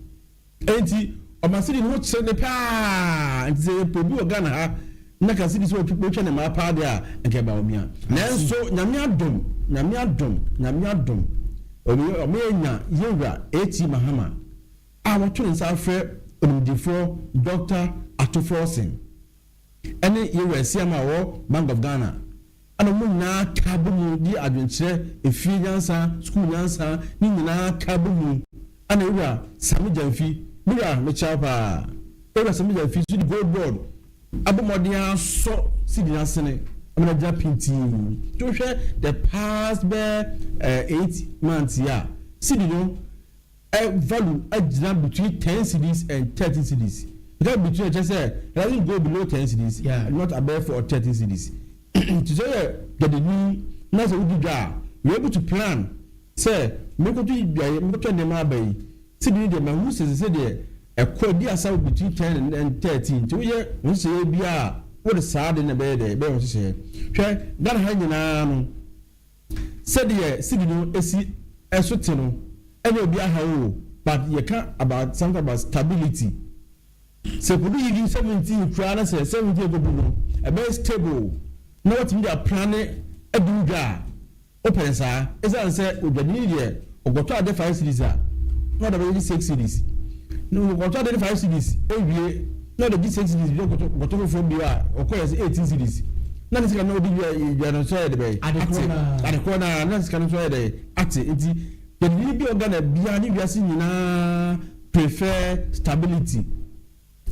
Enti ɔma sidi no ho kyerɛ ne paa. Nti sɛ yɛpɛ obi wɔ Ghana ha na ka sidi sɛ wɔtwa ne mmaa paa deɛ a, nka ɛba Bawumia. Nanso Nyame adom, Nyame adom, Nyame adom, ɔmo yɛnya yɛwura A.T. Mahama a wɔto ne nsa afrɛ onimdifoɔ Dr. Ato Forson ɛne yɛwura Asiam a ɔwɔ Bank of Ghana, ɛna wɔn nyinaa ka bɔ mu di adwenkyerɛ, efie nyansa, sukuu nyansa ne nyinaa ka bɔ mu. Ɛna ewura Sammy Gyamfi, me wura, mekyia wo paa, ewura Sammy Gyamfi nso de Gold Board abɔ mmɔden asɔ sidi n'asene ɛna gyina pintii. To hwɛ the past bɛɛ 8 months yi a, sidi no value agyina between 10 cedis and 13 cedis. Because between, ɛkyɛ sɛ it doesn't go below 10 cedis, not above for 13 cedis. Nti sɛ yɛ dwadini na sɛ wodi dwa a, you able to plan sɛ mekoto dwa, mekɔtɔ nneɛma aba yi, sidi no deɛ mahu sɛ deɛ ɛkɔ adi asa between 10 and 13. Nti woyɛ wɔn nhyehyɛeɛ bi a wode saa de na ɛbɛyɛ dɛ ɛbɛyɛ wɔn nhyehyɛeɛ. Hwɛ, Ghana ha nyinaa no, sɛdeɛ sidi no esi ɛso te no, ɛnyɛ obi aha o, but yɛka about something about stability. Sɛ kodu yi 17 koraa na sɛ 17 ekodu no ɛbɛyɛ stable na wɔtumi de aprane adi dwa a wopɛ saa, ɛsiane sɛ odwadini deɛ ɔkɔtɔ ade 5 cedis a, na ɔde bɛgye 6 cedis, na ɔkɔtɔ ade 5 cedis ewie na ɔde gye 6 cedis bi, ɔkɔtɔ foforɔ bi a ɔkɔ yɛ sɛ 18 cedis, na ne sika no ɔde dwa dwa no nso yɛ de bɛyɛ ate adekorɔ naa, na sika no nso yɛ de ate. Nti dwadini bi a ɔga na bia ne wiase nyinaa prefer stability.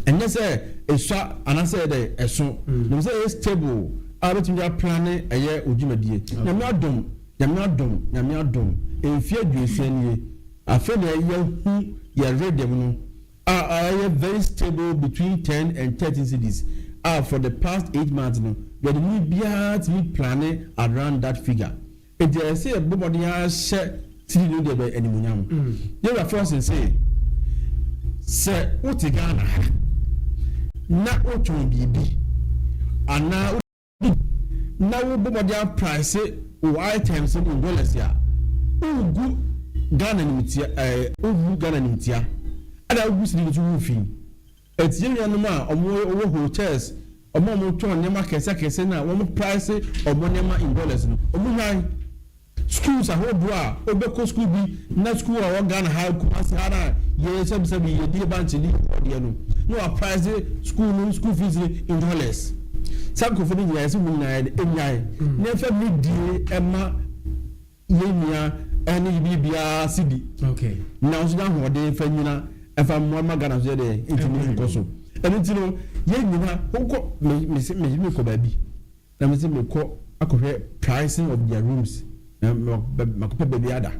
Ɛnyɛ sɛ esua anaasɛ ɛdɛ ɛso na sɛ ɛyɛ stable a wobɛtumi de aplane ɛyɛ odwumadie. Nyame adom, Nyame adom, Nyame adom, mfeɛ 60 nie, afei na yɛhu yɛ rhythm no a ɛyɛ very stable between 10 and 13 cedis a for the past 8 months no, yɛde ni biara tumi plane around that figure. Nti ɛyɛ sɛ yɛbɔ mmɔden ahyɛ tiri no deɛ bɛ animuonyam. Yɛwura Forson sɛ sɛ wote Ghana ha na wotɔn biribi anaa na wobɔ mmɔden aprice wo items no in dollars a, wogu Ghana nimtia, wogu Ghana nimtia, ɛna wogu sidi nso wo fi. Etie nuanom a wɔn wɔ hotels, wɔn a wɔtɔn nneɛma kɛse akɛse na wɔn price wɔn nneɛma in dollars no, wɔn hwan schools ahodoɔ a wobɛkɔ school bi na school a wɔ Ghana ha, Kumasi ha na yɛ sɛbisɛbi yɛdi bankye ne ɔdeɛ no. na wa price school no school fees no in dollars. Saa nkurɔfoɔ no nyinaa yɛsɛ wɔn nyinaa yɛ nyae na ɛfɛ ne die ɛma yɛn nua ɛne yɛ biribiara sidi na nso nya ahoɔden fa nyina ɛfa mmoa ma Ghana so yɛ dɛ ntumi nkɔ so. Ɛno nti no yɛn nyina wokɔ me me se me mekɔ baabi na me se mekɔ akɔhwɛ pricing of their rooms na makɔpɛ baabi ada.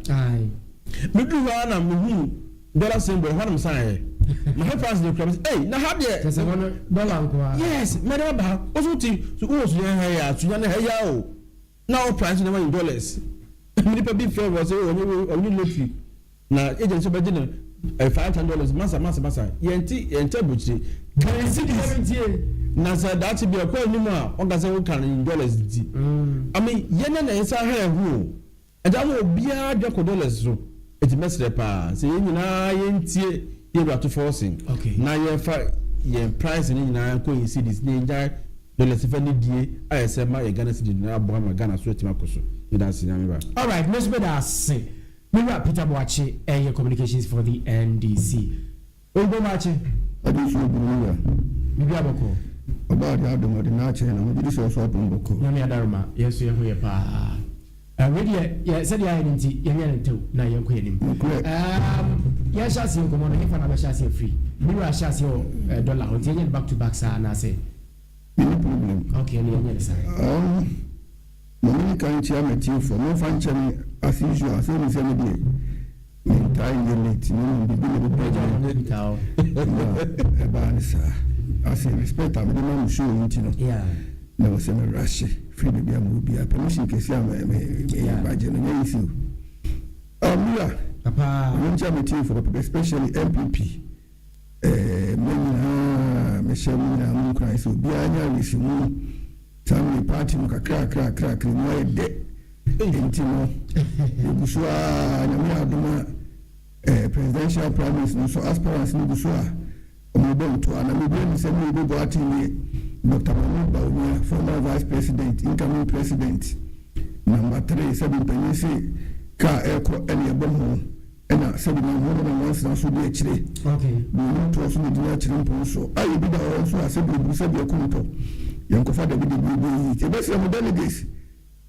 Meduru hɔ ara na mehuu dollar symbol ɛhɔ na mesan yɛ mahwɛ price no kura me sɛ ei na ha deɛ. Kyɛ sɛ hɔ no dollar nko ara. Yes, mɛde aba ha. Wo so te wowɔ Sunyani ha yi a Sunyani ha yi ara o. Na wo price nneɛma in dollars. Nipa bi frɛ wɔ sɛ ɔnye ɔnye lottery na agent sɛ ɔbɛgye no $500 masa masa masa yɛnte yɛnte aburokyire kan cedis na sɛ daakye bi ɛkɔ anim a wɔka sɛ woka no in dollars nti I mean yɛn na yɛn ha yɛn ho o ɛgya ma obiara dwa kɔ dollars so eti mɛsrɛ paa sɛ yɛn nyinaa yɛntie yɛn wura to forcing na yɛnfa yɛn price no nyinaa nkɔ yɛn cedis na yɛngyae Dollars fa ne die ayɛ sɛ ma yɛ Ghana cedi no aboa ma Ghana so atumi akɔ so. Meda ase Nyame ba. Alright me nso meda ase me wura Peter Boakye ɛyɛ communications for the NDC. Oyibo Maakye. Ɔde nsuo gu mu wura. Biribiara bɔkɔɔ. Ɔbaa de adom ɔde n'akyɛ na megye di sɛ ɔso adom bɔkɔɔ. Nyame adaroma yɛn nso yɛn ho yɛ paa. Wei deɛ yɛ sɛdeɛ ayɛ no nti yɛnyɛ no ntɛw na yɛnkɔ yɛn anim. Nokorɛ. Um, yɛnhyɛ aseɛ nkɔmmɔ no, hefa na bɛhyɛ aseɛ afiri? Me wura ahyɛ aseɛ wɔ eh, dɔla hɔ, nti yɛnyɛ no back to back saa anaasɛ? Menni problem. Okay, ɛne yɛnyɛ no saa. Ma menni kan nkyia m'atiefoɔ, momfa nkyɛ me as usual, sɛ wonim sɛ me deɛ mentaa nyɛ late na mmom biribi na ɛbɛpagya me na ɛbaa no saa. Ase respect a mede ma mo show yi nti no, na ɛwɔ sɛ me rush firi baabi a mewɔ biara. Permission kɛseɛ a me me bagye no nyɛ easy o. Mira, Papa. Mame nkyia m'atiefoɔ papa, especially NPP eh, mo nyinaa mehyɛ mo nyinaa mo nkuran sɛ obiara nyɛ awerɛhyɛmu saa mmere party no kakra kakra kakra mu ayɛ dɛ. Enti no yɛgu so ara, Nyame yɛ adom a eh, presidential primaries no nso aspirants no gu so a wɔrebɔ ntoa. Na mebua ni sɛ me Obo Boateng deɛ, Doctor Mahmood Bawumia, former vice president, incoming president, number three, sɛbi mpanyin se kaa ɛrekɔ ɛne ɛbɔ ho, ɛna sɛbi nam ho na nam wansena so di akyire. Deɛ ɔnim toɔ so na ɛgyina akyire mpɔn so. A ebi da hɔ nso a sɛbi oburu sɛbi ɛko ntɔ. Yɛnkɔfa dabi dabi ebi eyi. Yɛbɛsrɛ mo delegates,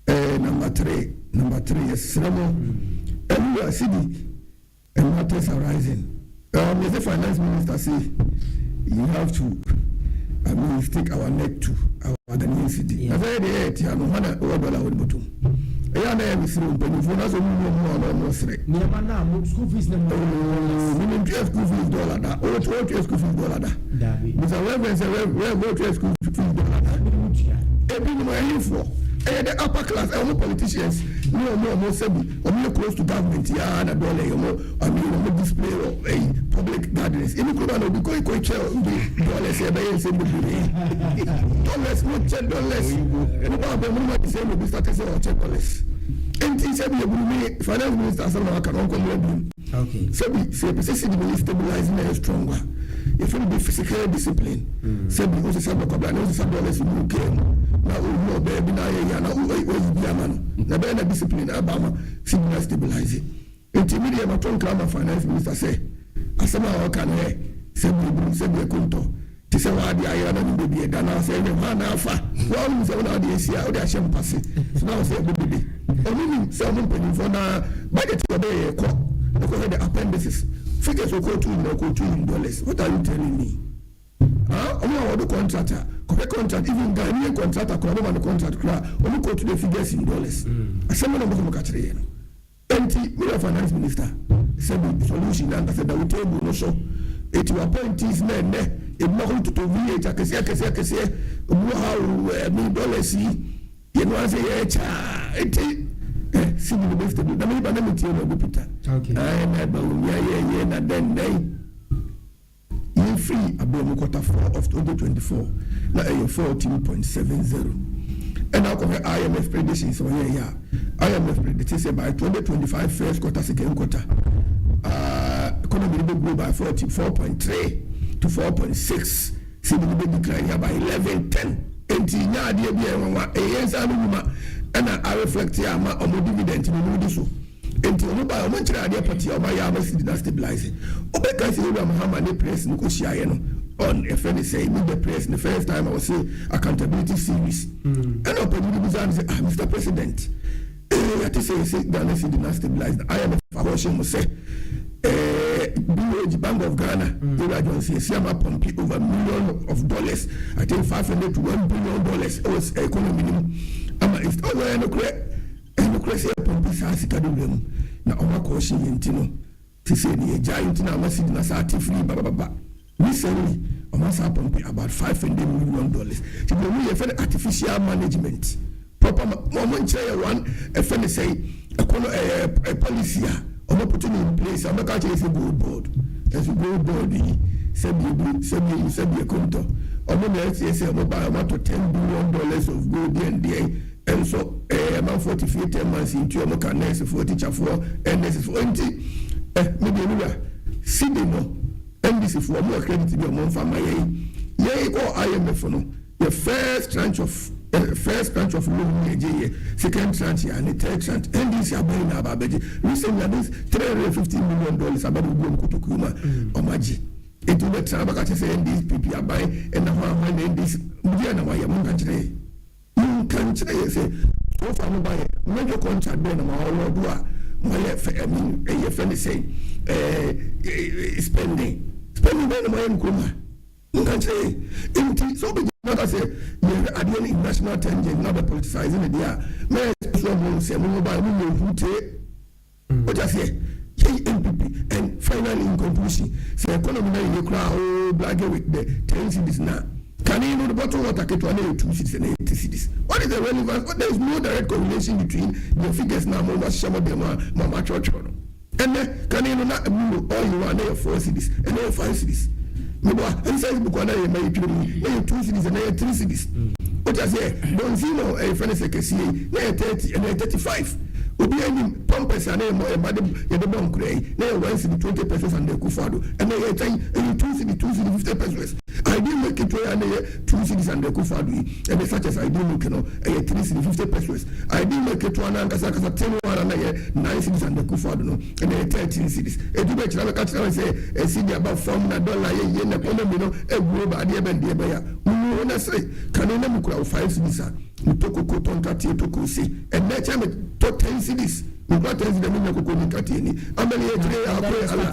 eh, number three, number three, yɛsrɛ mo. Ɛwura Sidi, and matters arising. Yɛsɛ finance minister say you have to, I mean, stick our neck to our Ghanaian cedi. Na sɛ yɛ deɛ yɛ tia no, hɔ na ɛwɔ dɔla wɔ ne bɔtɔm. Ɛyɛ a na yɛ mesere mpanyinfoɔ na sɛ ɔmo mu ɔmo a na ɔmo sere. Nneɛma na mo school fees na mo. Oh, mi ni ntua school fees dɔla da. O o tua school fees dɔla da. Dabi. Bisa reverend sɛ reverend o tua school fees dɔla da. Ebi mo tua. Ebi mo ɛhinfoɔ. Ɛyɛ the upper class, ɛwɔ politicians ne ɔmo ɔmo sɛbi ɔmo yɛ close to government yaa na dɔla yi ɔmo, I mean, ɔmo display wɔ ɛyi public gatherings. Ebi kurom a na obi kɔ ekɔ kyɛ obi dollars yɛ bɛyɛ nsɛm bebree. Dollars mo kyɛ dollars. Mo ba abɛn mo ma ti sɛ mo bi start sɛ ɔkyɛ dollars. Nti sɛbi eburu mi finance minister asɛm na waka na ɔnkɔ mmerɛ bi. Sɛbi sɛ ebi sɛ cedi bɛyɛ stabilize na ɛyɛ strong a yɛfɛ no bi fiscal discipline. Sɛbi o sisa dɔkɔbla na o sisa dollars mu kɛn mu na o hu ɔbɛɛ bi na ayɛ yia na o oyi bi ama no na ɛbɛyɛ na discipline aba ama cedi na stabilize. Nti mi deɛ mato nkra ma finance minister sɛ asɛm a ɔka no yɛ sɛbi eburu sɛbi ɛkontɔ te sɛ waade ayera na ne baabi ɛda na sɛ ɛnyɛ hɔ a na afa wɔn nim sɛ wɔn ade asi a wɔde ahyɛ mpase so na wɔsɛ ɛbɔ dede ɔno nim sɛ ɔmo mpanyinfoɔ na budget yɛ ɔbɛyɛ kɔ ɛkɔ hɛ the appendices figures okɔ tu nyina okɔ tu in dollars. What are you telling me? Ah, ɔmo a wɔde contract a kɔhwɛ contract, even Ghanaian contractor koraa ɔmo ma no contract koraa, ɔmo kɔ to the figures in dollars. Asɛm na ɔmo sɛ ɔmo ka kyerɛ yɛn no. Enti meyɛ finance minister sɛbi solution na ankasa da wo table no so. Eti wo appointees na ɛnɛ ebi akɔ toto V8 akɛseɛ akɛseɛ akɛseɛ obi wɔ ha o ɛmi dollars yi yɛn no asɛ yɛ kyaa eti ɛ cedi no bɛ stable na mi ba na mi tie na ɔbɛ Peter ɛɛ na ɛba omi ayɛ yɛ na dɛn dɛn yɛfiri abɛn mu quarter four of 2024 na ɛyɛ 14.70. Ɛna akɔhwɛ IMF predictions ɔyɛ yɛ a IMF predict sɛ by 2025 first quarter, second quarter, economy no bɛ grow by 44.3 to 4.6. Cedi no bɛ decline yɛ by 11 10. Nti nya adeɛ bi a ɛnwanwa ɛyɛ nsa no wuma ɛna a reflect ama ɔmo dividend no no di so. Nti ɔmo ba ɔmo nkyerɛ adeɛ pɔte a ɔmo ayɛ ama cedi na stabilize. Ɔbɛka sɛ ewura Mahama ne press no kɔ hyiaeɛ no. On yɛfrɛ no sɛn, Meet the Press, ne first time a wɔse accountability series, ɛna ɔpanyin bi bisaa no sɛ, ah, Mister President, eh, yɛate sɛ yɛse Ghana cedi na stabilize na IMF akɔhyɛ mu sɛ eh, BOG, Bank of Ghana, Ewura Johnson Asiam apɔmpe over million of dollars, I think 500 to $1 billion ɛwɔ economy no mu ama it's oh, ɛyɛ nokorɛ, ɛyɛ nokorɛ sɛ yɛpɔmpe saa sika no wura mu na ɔmo akɔhyɛ yɛn ti no. Sesei no yɛgyae nti na ama cedi no asan ate firi babababa. Recently ɔmo asan apɔmpe about $500 million. Nti deɛ ɔmo yɛ yɛfrɛ no artificial management. Proper ma ɔmo nkyerɛ yɛ one ɛfɛ ne sɛn ɛkɔ no ɛyɛ policy a ɔmo put no in place a ɔmo bɛka akyerɛ yɛ sɛ gold board. Ɛnso gold board yi sɛbi ebi sɛbi eyi sɛbi ekontɔ. Ɔmo na ɛteɛ sɛ ɔmo ba ɔmo atɔ $10 billion of gold deɛn deɛn. Nso eh amanfoɔ te fie 10 months nti ɔmo ka nurse foɔ, teacher foɔ, nurses foɔ nti eh me deɛ me wura cedi no NDC foɔ ɔmo wɔ credit bi a ɔmo nfa ma yɛn. Yɛn kɔɔ IMF no yɛ first tranche of eh first tranche of loan ne yɛgye yɛ second tranche yɛ ane third tranche NDC aban nyinaa aba abɛgye. Recently ade $350 million aba bɛgu ɔmo kotokuo mu a ɔmo agye. Nti wobɛtena abɛka kyerɛ sɛ NDPP aban ɛna hwan hwan na NDC deɛ na wayɛ? Monka nkyerɛ yɛn. Monka nkyerɛ yɛn sɛ so far mo baeɛ major contract bɛn na mo award a moayɛ fɛ, I mean ɛyɛ fɛ ne sɛn ɛɛ spending spending bɛn na moayɛ no kurom ha? Monka nkyerɛ yɛn. Nti sɛ wobɛgyina ka sɛ yɛhwɛ adeɛ no in national tangent na bɛ politicize ne deɛ a mɛyɛ sure mo sɛ mo mo baeɛ mo nyɛ hutee. Wote aseɛ? Yɛyi NPP and finally in conclusion, sɛ economy na yɛ koraa oo blage with the 10 cedis na kane no, the bottle water ketewa na yɛ 2 cedis na yɛ 3 cedis. What is the relevance? What, there is no direct correlation between the figures na mo ma hyehyɛ mo dɛm a mo ma atwerɛtwerɛ no. Ɛnɛ kane no na milo oil wa na yɛ 4 cedis, ɛnɛ yɛ 5 cedis. Meboa ɛnsa book na yɛ ma yɛ twere mu na yɛ 2 cedis, ɛnɛ yɛ 3 cedis. Wote aseɛ? Bɔnsino ɛyɛ fɛn sɛ kɛseɛ yi na yɛ 30, ɛnɛ yɛ 35. Obi anim pampers a na yɛ mɔ ɛma de yɛde bɔ nkura yi na yɛ 1 cedi 20 pesewas and Akufo Addo ɛnɛ yɛ kyɛn ɛyɛ 2 cedi, 2 cedi 50 pesewas. Ideal Milk ketewa yi a na yɛ 2 cedis and Akufo Addo yi ɛnɛ such as Ideal Milk no ɛyɛ 3 cedi 50 pesewas. Ideal Milk ketewa no ankasa ankasa tin one a na yɛ 9 cedis and Akufo Addo no ɛnɛ yɛ 13 cedis. Etu bɛ kyerɛ bɛka kyerɛ sɛ esi de aba fam na dollar yɛ yie na economy no egu ba adeɛ bɛn deɛ bɛyɛ mu na sere kane na mu kura 5 cedis a metɔ koko, tɔ nkateɛ, tɔ kose. Ɛnɛ kyɛn me tɔ 10 cedis, mekura 10 cedis menya koko ne nkateɛ ni amɛni yɛ kyerɛ akoe ala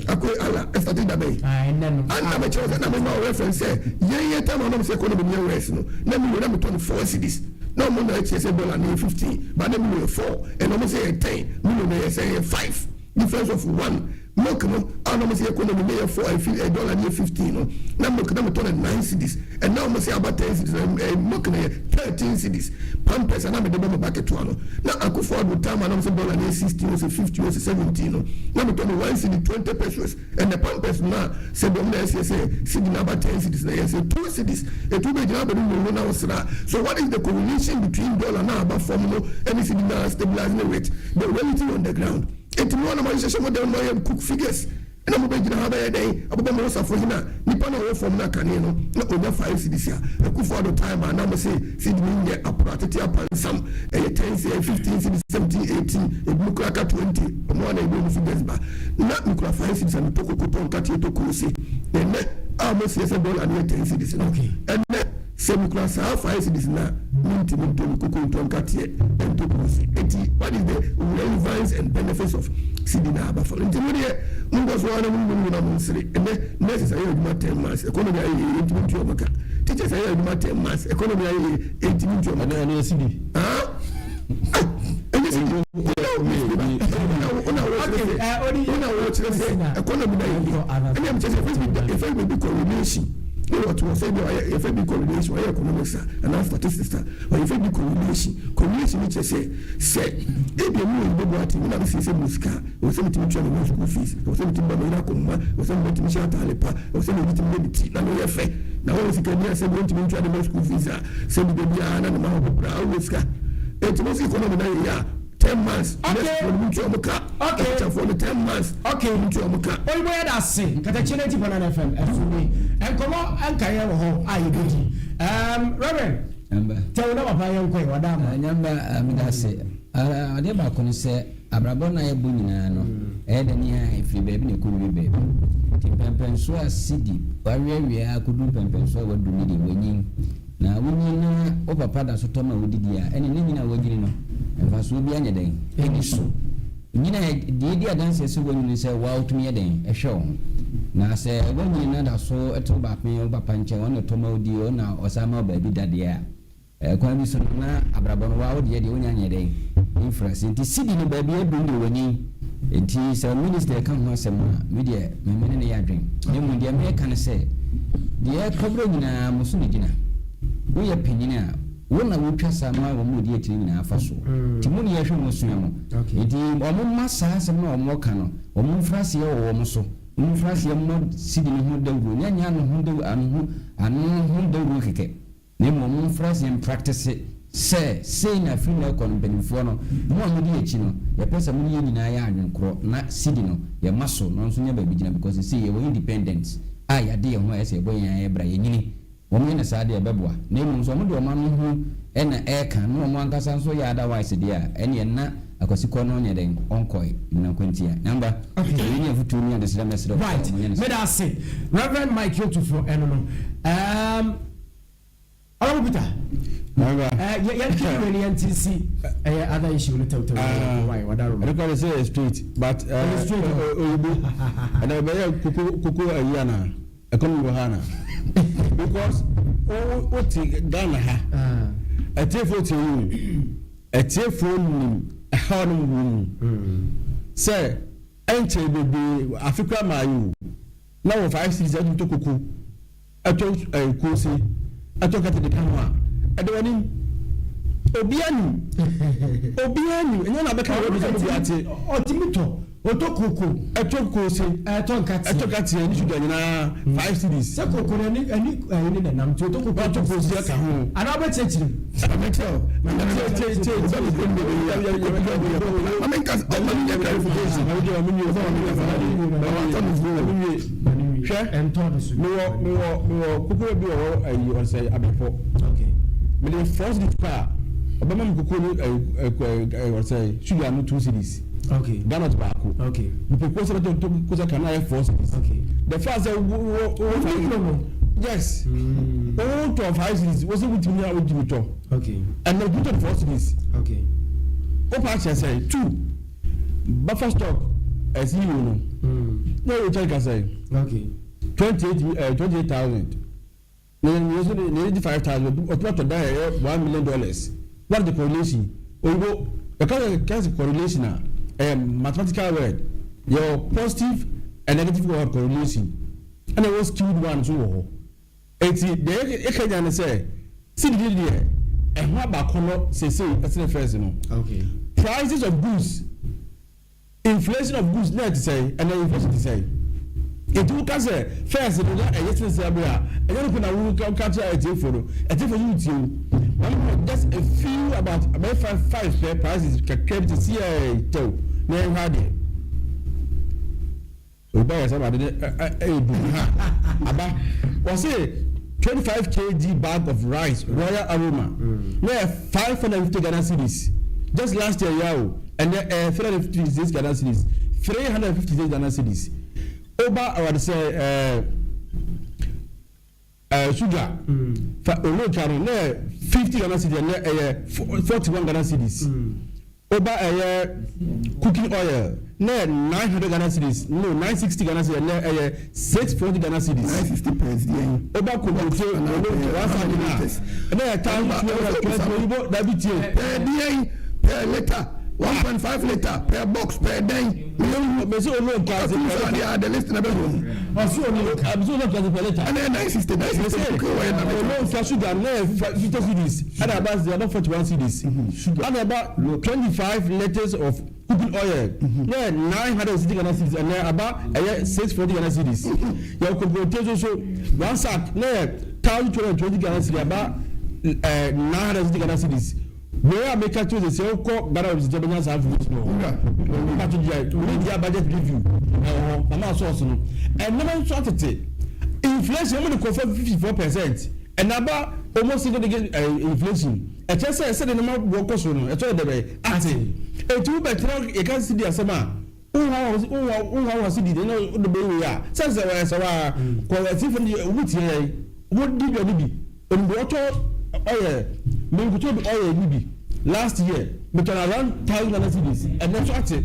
akoe ala ɛsate dabɛn ana mɛkyerɛ sɛ na mema wo reference sɛ yɛn yɛ tam anam sɛ economy no yɛ worse no na mi wɔ na metɔ no 4 cedis na ɔmo na ɛkyerɛ sɛ dollar no yɛ 15 ba na mi wɔ yɛ 4 ɛna ɔmo sɛ yɛ 10 mi wɔ no yɛ sɛ yɛ 5, difference of one. Milk no a na ɔmo sɛ economy ne yɛ 4 ɛfi ɛ dollar ne yɛ 15 no na milk na metɔ no 9 cedis, ɛna ɔmo sɛ aba 10 cedis na ɛ milk no yɛ 13 cedis. Pampers a na mede bɔ mo ba ketewa no na Akufo Addo time a na ɔmo sɛ dollar ne yɛ 16 o sɛ 50 o sɛ 17 no na metɔ no 1 cedi 20 pesewas. Ɛnɛ pampers no a sɛ dɔm na ɛsɛ sɛ cedi na aba 10 cedis na yɛ sɛ 2 cedis etu bɛ gyina abɛdu mu na ɔsra. So what is the correlation between dollar na aba fam no ɛne cedi na stabilize ne rate, the reality on the ground? Eti mu anam ahyehyɛ mo dɛm mo ayɛ cook figures ɛna mo bɛ gyina ha bɛyɛ dɛn abobɔ mo safo hin a nipa na ɔwɔ fam na kane no na onya 5 cedis a Akufo Addo time a na mo se cedi ni nyɛ aporo atete apansam ɛyɛ 10 cedis, 15 cedis, 17, 18, ebi mo kura ka 20. Ɔmo ana ebi mo figures ba na nkura 5 cedis a metɔ koko, tɔ nkateɛ, tɔ koose. Ɛnɛ a mo sie sɛ dollar no yɛ 10 cedis no, ɛnɛ sɛ mekura saa 5 cedis na mentumi ntɔ me koko, ntɔ nkateɛ, ɛntɔ koose. Eti what is the relevance and benefits of cedi na aba fam? Nti mo deɛ monkɔ so ara mo mu na mo nsere. Ɛnɛ nurses ayɛ adwuma 10 months, economy ayɛ yie, ntumi ntua ɔmo ka. Teachers ayɛ adwuma 10 months, economy ayɛ yie, ntumi ntua ɔmo ka. Ɛne ɛsi di. Ah, ɛnyɛ cedi wona wɔkyerɛ sɛ economy na yɛ yie. Ɛne ɛm kyerɛ sɛ yɛfɛ bi correlation ne wɔte wɔ sɛ bi ɔyɛ yɛfɛ bi correlation, ɔyɛ economics a anaa statistics a ɔyɛfɛ bi correlation. Correlation ni kyerɛ sɛ ebi emu wɔ yibo ati mi na mi sɛ mu sika wɔ sɛ mi ti mi tua mi ma school fees, wɔ sɛ mi ti ba mi yɛrɛ akɔnma, wɔ sɛ mi ti mi hyɛ ataale pa, wɔ sɛ mi ti mi yɛ mi ti na mi yɛ fɛ na wɔn sika ni asɛ mi ntumi ntua ne ma school fees a sɛ mi de bi a na ne ma hɔ popra ɔwɔ sika eti mo si economy na yɛ yɛ a 10 months next one mu ntua ɔmo ka. Teacherfoɔ no 10 months mu ntua ɔmo ka. Oyinbo yɛ da ase Nkatakye ne ti pɔnɔ FM ɛfumi nkɔmɔ nkaeɛ wɔ hɔ a yɛbɛdi. Reverend Nyamba. Tɛwo na papa yɛ nkɔ yi wada ama. Nyamba, meda ase. Adeɛ baako no sɛ Abrabɔ no a yɛbɔ nyinaa no, ɛyɛ dɛn a ɛfiri baabi na ɛkɔwie baabi. Nti mpɛnpɛnsoɔ a sidi waweawea ara kɔduru mpɛnpɛnsoɔ a waduru no deɛ, wanyin. Na wonyin na wo papa da so tɔ ma wodidi a, ɛnneɛ ne nyin a wanyini no, mfasoɔ biara nyɛ dɛn? Ɛnni so. Nyin a deɛ ɛdi adanseɛ sɛ woanyini ne sɛ wo ara wotumi yɛ dɛn? Hwɛ wo ho. Na sɛ woanyini na da so te wo baako wo papa nkyɛn, ɔno na ɔtɔ ma wodi, ɔno na ɔsan ma wo baabi da deɛ a, Kwan bi so no, na abrabɔ no, waa wo deɛ deɛ wonya nyɛ dɛn mfiri ase. Nti cedi no baabi aduru no deɛ wanyin. Nti sɛ minister reka ho asɛm a, me deɛ me me ne no yɛ adwen. Na mmom deɛ meka ne sɛ, deɛ ɛrekɔ berɛ nyinaa mo so na ɛgyina. Woyɛ panyin a, wo na wotwa sa ma wɔn a wɔdi akyire nyinaa fa soɔ. Nti mo na yɛhwɛ mo sua mo. Nti wɔn mma saa asɛm no a wɔreka no, wɔn mfiri aseɛ wɔ wɔn so. Wɔn mfiri aseɛ mmɔ cedi no ho dawuro, nyɛ nyɛ ano ho dawuro, ano ho ano ho dawuro kɛkɛ. Na mmom momfra aseɛ mpraktese sɛ sei na firi nnɛ rekɔ no mpanimfoɔ no, mo a modi akyi no, yɛpɛ sɛ mo ne yɛn nyinaa yɛ adwene korɔ na cedi no yɛma so na ɔnso nya baabi gyina because seesei yɛwɔ independent a yɛade yɛn ho a ɛyɛ sɛ yɛbɔ yɛn ara yɛn bra, yɛnyini. Wɔyɛ no saa deɛ ɛbɛboa. Na mmom sɛ wɔde wɔn ano ho na ɛreka na wɔn ankasa nso yɛ otherwise deɛ a, ɛnneɛ na Akwasi kɔ no nyɛ dɛn? Ɔnkɔe. Gyina nkwantia. Nyamba, wei ne afutuo ne adesrɛ mɛsrɛ wo sɛ Right. wɔnyɛ no saa. Meda ase. Reverend Mike Otufoɔ ɛno no. Um, Honorable Peter. Nyamba. Eh, yɛ yɛn kiri wei ni yɛn ti si ɛyɛ other issue no tɛwtɛw. Ah, Why? Wada Roma. ɛno kora de sɛ yɛ straight but Ɛyɛ straight o. oyibo ɛna ɔbɛyɛ koko koko ayi ana ɛkɔm wɔ ha ana because wo wo te Ghana ha ɛtiefo tie yi o ɛtiefo nim ɛhaw no wɔ mu sɛ ɛnkyɛn bebree afe kora maa yi o na wɔ 5 cedis ɛtumi tɔ koko ɛtɔ ɛɛ koose ɛtɔ kɛtɛ de ka ho a ɛde wɔn anim obiara nim obiara nim ɛnyɛ na abɛka wɔ bi sɛ obi ate. Ɔtumi tɔ, ɔtɔ koko. Ɛtɔ koose. Ɛtɔ nkateɛ. Ɛtɔ nkateɛ ne sugar nyinaa 5 cedis. Sɛ koko no ɛne ɛne ɛyi ne nenam nti ɔtɔ koko. Ɔtɔ koose ɛka ho. Anaa ɔbɛkyerɛkyerɛ mu. Ɛbɛkyerɛ o. Tie tie tie. Mame nka ɔma mi nyɛ clarification. Hwɛ, Ɛntɔ no so. mewɔ koko bi wɔ hɔ ayi ɔsɛ abɛpɔ. Mede 4 cedis pa a ɔbɛma mi koko no ɛyi ɛɛ ɔsɛ sugar no 2 cedis. Groundnut baako. Mepɛ koose bɛtɔ to koose kan na ayɛ 4 cedis. The fact sɛ wo wo wo five. Yes. Wo tɔ 5 cedis wo sɛ wotumi a wotumi tɔ. Ɛnna obi tɔ 4 cedis. O pa kyerɛ sɛ two buffer stock ɛsi yi wo no. Na o kyerɛ kasa yi. 28 28,000. Na yɛn yɛn so de na yɛn di 5,000 ɔtuma tɔ dan yɛ $1 million. What is the correlation? Oyibo ɛka sɛ kɛse correlation a ɛyɛ mathematical word. Yɛ positive and negative word correlation. Ɛna ɛwɔ skewed one nso wɔ hɔ. Eti deɛ ɛka nya ne sɛ cedi deɛ ɛho abakɔ no sese ɛsene first no. Prices of goods, inflation of goods na ɛte sɛ ɛna inflation te sɛ eti wo ka sɛ first no na ɛyɛ sene sɛ abere a ɛnyɛ no ko na wo ka kyerɛ ɛtiefo no ɛtiefo so tie wo wɔn mo just a few about abɛyɛ five five pɛ prices kakra bi te si ɛɛ tɛw na ɛhwɛ adeɛ obi ayɛ sɛ ade ne ɛyɛ du ha aba wɔse 25 kg bag of rice Royal Aroma na yɛ 550 Ghana cedis just last year ya o ɛnɛ ɛyɛ 356 Ghana cedis, 356 Ghana cedis. Oba awade sɛ ɛɛ sugar fa olóòtú no na yɛ 50 Ghana cedis, ɛnɛ ɛyɛ 41 Ghana cedis. Oba ɛyɛ cooking oil na yɛ 900 Ghana cedis, no, 960 Ghana cedis, ɛnɛ ɛyɛ 640 Ghana cedis. 960 pence deɛ. Oba kokote olóòtú one side na ɛnɛ yɛ 1,220. Oyibo dabi tie. Per deɛ, per litre, 1.5 litre per box per den. Mesi olóòtú ase per litre. The list na bɛ wɔ mu. Ɔsi olóòtú abusu olóòtú ase per litre. Ɛnɛ yɛ 960 960 cooking oil na bɛ. Olóòtú sugar na yɛ 50 cedis ɛna aba aba 41 cedis ɛna aba 25 litres of cooking oil na yɛ 960 Ghana cedis, ɛnɛ aba ɛyɛ 640 Ghana cedis. Yɛ kokote nso so one sack na yɛ 1,220 Ghana cedis, aba 960 Ghana cedis. Wei a meka kyerɛ sɛ wokɔ Ghana website bɛnya saa information wɔ hɔ. Kato gya media budget review ɛwɔ hɔ mama source no. Ɛnɛma nso atete inflation mu de kɔfa 54% ɛna aba. Almost single digit inflation. Ɛkyerɛ sɛ sɛdeɛ nneɛma boɔ kɔ soro no, ɛtɔ yɛ dɛ bɛn? Ate. Enti wobɛtena yɛka cedi asɛm a, wohoahoa cedi deɛ na wode bɛyɛ wei a, sɛ sɛ wɔyɛ sɛ waa, kɔ atiefo no deɛ wɔn tie yɛn, wɔn di dwa no bi, onim deɛ ɔtɔ ɔyɛ, menkotɔ bi ɔyɛ no bi last year, metɔ no around 1,000 Ghana cedis, ɛnɛ nso ate.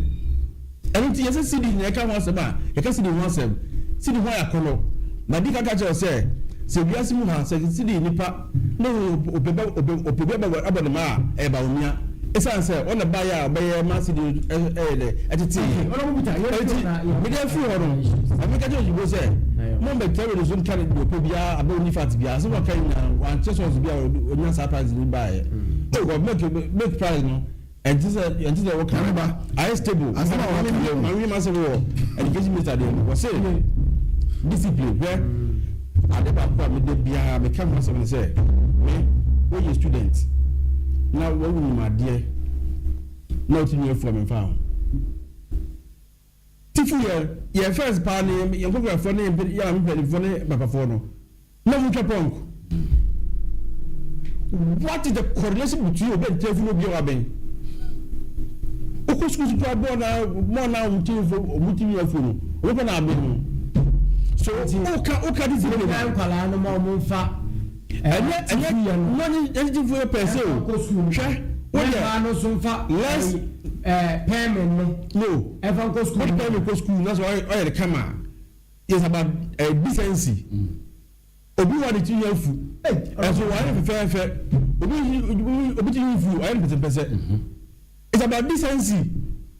Ɛno nti yɛsɛ cedi na yɛka ho asɛm a, yɛka cedi ho asɛm. Cedi ho ayɛ akɔnnɔ. Madi kan ka kyerɛ wo sɛ, sɛ wiase mu ha, sɛ cedi nipa na ɔpɛ bɛ ɔpɛ bi abɔ abɔ ne mma a, ɛyɛ Bawumia. Esiane sɛ ɔna baeɛ a ɔbɛyɛ ma cedi no ɛyɛ dɛ, ɛtetee. Enti mede afiri hɔ no, ma menka kyerɛ Oyibo sɛ, mommɛtra radio so nka deɛ ɔpɛ biara aberɛ a ɔnni fact biara. Asɛm a ɔkae nyinaa, wankyerɛ source bi a ɔnya saa price no baeɛ. Oh, milk milk price no. Ɛnte sɛ ɛnte sɛ wɔka Nyame ba. Ayɛ stable. Asɛm a wɔka yɛ o. Maame mi ma sɛ wɔ education minister deɛ no wɔse discipline hwɛ ade baako a meda biara meka ho asɛm ne sɛ me woyɛ student na wawu nim adeɛ na wotumi afu a memfa ho. Tifu yɛ yɛ first paa ne yɛn nkɔkorafoɔ ne yɛn maame mpanimfoɔ ne papafoɔ no na wɔn twa pɔnk. What is the correlation between obi a ne tiafi ne obi a wabɛn? Wokɔ sukuu so kura bɔɔl na bɔɔl na wɔn ti fo wɔn ti nua fo no wɔn kɔ na abɛn no. So woka woka discipline. Nkwadaa no ma wɔn nfa. Ɛnyɛ ɛnyɛ no nye ɛnye yɛ pɛɛ sɛ o hwɛ wo deɛ mmaa no nso nfa less ɛɛ pɛɛmɛ no no ɛfa nkɔ sukuu wode pɛɛmɛ kɔ sukuu na sɛ ɔyɛ ne kama it's about decency obi wɔ ne ti yɛ afu ɛso wɔayɛ no fɛfɛɛfɛ obi obi ti yɛ fu ɔyɛ no pɛsɛpɛsɛ. It's about decency.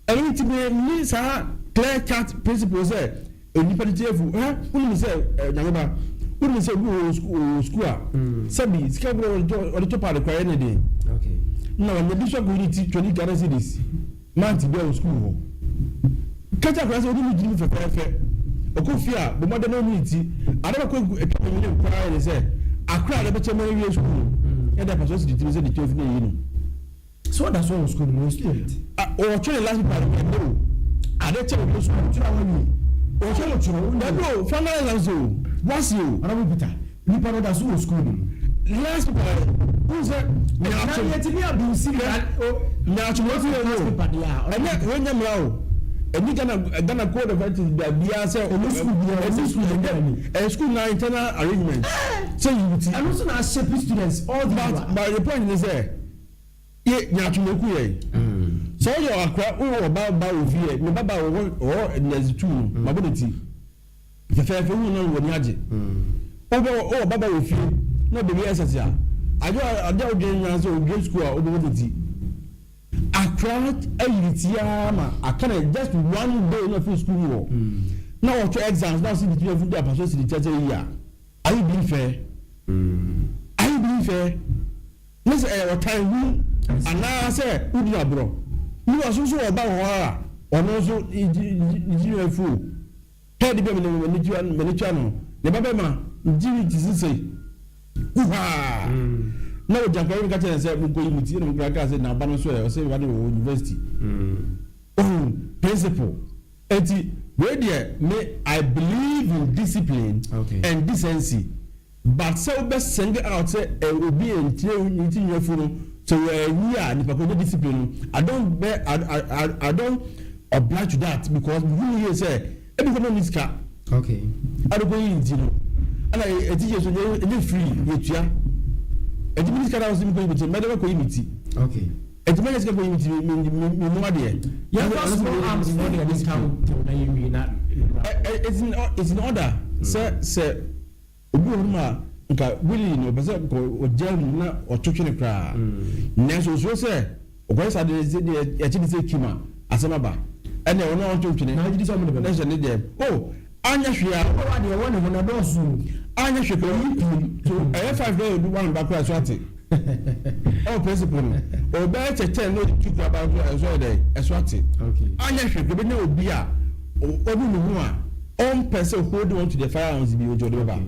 Ɛno nti me nni saa clear cut principle sɛ nnipa tete afu. Hɛ, wonim sɛ eh, nyame ba, wonim sɛ obi wɔ sukuu wɔ sukuu a, sɛbi sika kura wɔde tɔ wɔde tɔ paade kura yɛ ne den. Na wɔnyɛ bi so akɔyi ne ti 20 Ghana cedis month bi a wɔ sukuu hɔ. Kɛkyɛ akora sɛ wode ne gyina mu fɛfɛɛfɛ. Ɔkɔ fie a, bɔ mmɔden na ɔnyi ne ti. Ade baako a atwa me menem koraa yɛ ne sɛ, akora a yɛbɛkyɛ ma no awie sukuu no, yɛde apasoɔ si ne tirim sɛ ne ti afu na yɛyi no. So ɔda so wɔ sukuu no mu? Ɔyɛ student. Ah, ɔtwe ne last paper no ɛnɛ o. Ade kyɛ obi sukuu. Ɔtwerɛ a wawie. Ɔtwerɛ ɔtwerɛ. Dabi o, final exams o. Wasi o. Honourable Peter, nipa no ɔda so wɔ sukuu no mu. Last paper, n sɛ nyaatwom. Na yɛtumi abuse Nyaatwom wɔn ti yɛ last paper deɛ a. Ɛnyɛ wɔn nyɛ mmara o. Ɛni Ghana Ghana code of ethics biara sɛ ɛni sukuu biara ɛni sukuu biara ɛyɛ sukuu na internal arrangement sɛ yiwu ti. Ɛno nso na ahyɛ students all the while. But the point ni sɛ. Ye nyaatwom eku yɛn. Sɛ woyɛ akora wowɔ ɔba ba wɔ fie me ba ba wɔ wɔ nɛɛse tu no mabɔ ne ti fɛfɛɛfɛ hu na wɔ ni agye. Wobɛ wɔ ba ba wɔ fie na ɔbɛwie ɛsɛse a ade a ade a wodwen nyinaa sɛ owie sukuu a wobɛbɔ ne ti. Akora ayiri ti ara ma aka no just one day na ɔfiri sukuu mu hɔ na ɔtwɛ exams na ɔsi ne ti afu de apaso asi ne ti asɛ yi a are you being fair? Are you being fair? Ne sɛ ɛyɛ ɔtan hunu anaa sɛ wodi no aborɔ. Ne wɔ so nso wɔ ɔba wɔ hɔ a ɔno nso ne ti afu o. Head bi a mene m'ani tua m'ani tua no ne ba bɛma ne ti ti sese kuhaa na ɔgya nkwadaa bi ka kyerɛ no sɛ monkɔyi mo ti ɛna mo koraa kaa sɛ na ɔba no nso ɛ ɔsɛ ba no wɔ university. Ohun principle eti wei deɛ me I believe in discipline okay. and decency. But sɛ wobɛ single out sɛ ɛ obi ntie ne ti nwi afu no sɛ wɔanyi a nipa ko nyɛ discipline no I don't bɛ I I I don't oblige to that because me hu yie sɛ ebi kɔ na ɔnni sika okay ɛde kɔ yi ne ti no ɛna ɛti yɛ so nyɛ ɛnyɛ free yɛ tua ɛti mi ni sika na ɔsi mi kɔ yi mi ti mɛde bɛ kɔ yi mi ti okay ɛti mɛnyɛ sika kɔ yi mi ti mi mi mi mu adeɛ. Yɛn fa small arms fo deɛ ne nka ho na yɛn wie na. Ɛ ɛ it's in it's in order sɛ sɛ. Obi wɔ hɔnom a, nka willie no, ɔpɛ sɛ nka ɔgyaa mu na ɔto twene koraa. Nanso osuro sɛ ɔkɔyɛ saa de no, deɛ yɛkye ne sɛ kim a, asɛm aba. Ɛnneɛ ɔno a ɔnto ntwene Na wogye di sɛ wɔde bɛba? na hyɛ ne deɛ. Oh, anyɛ hwee a. Ɔwɔ adeɛ ɛwɔ ne ho no, ɛdɔɔso o. Anyɛ hwee koraa, ɔyi pii. So ɛyɛ five na ɛyɛ one ba koraa, so ate? Ɔwɔ principle no. Ɔbɛyɛ kyɛ ten na ɔde two koraa ba nso a, ɛso ayɛ dɛn? Ɛso ate. Anyɛ hwee koraa, ɔbɛnya obi a ɔnu ne ho a. Ɔmpɛ sɛ holding on to the firearms bio nti ɔde bɛba.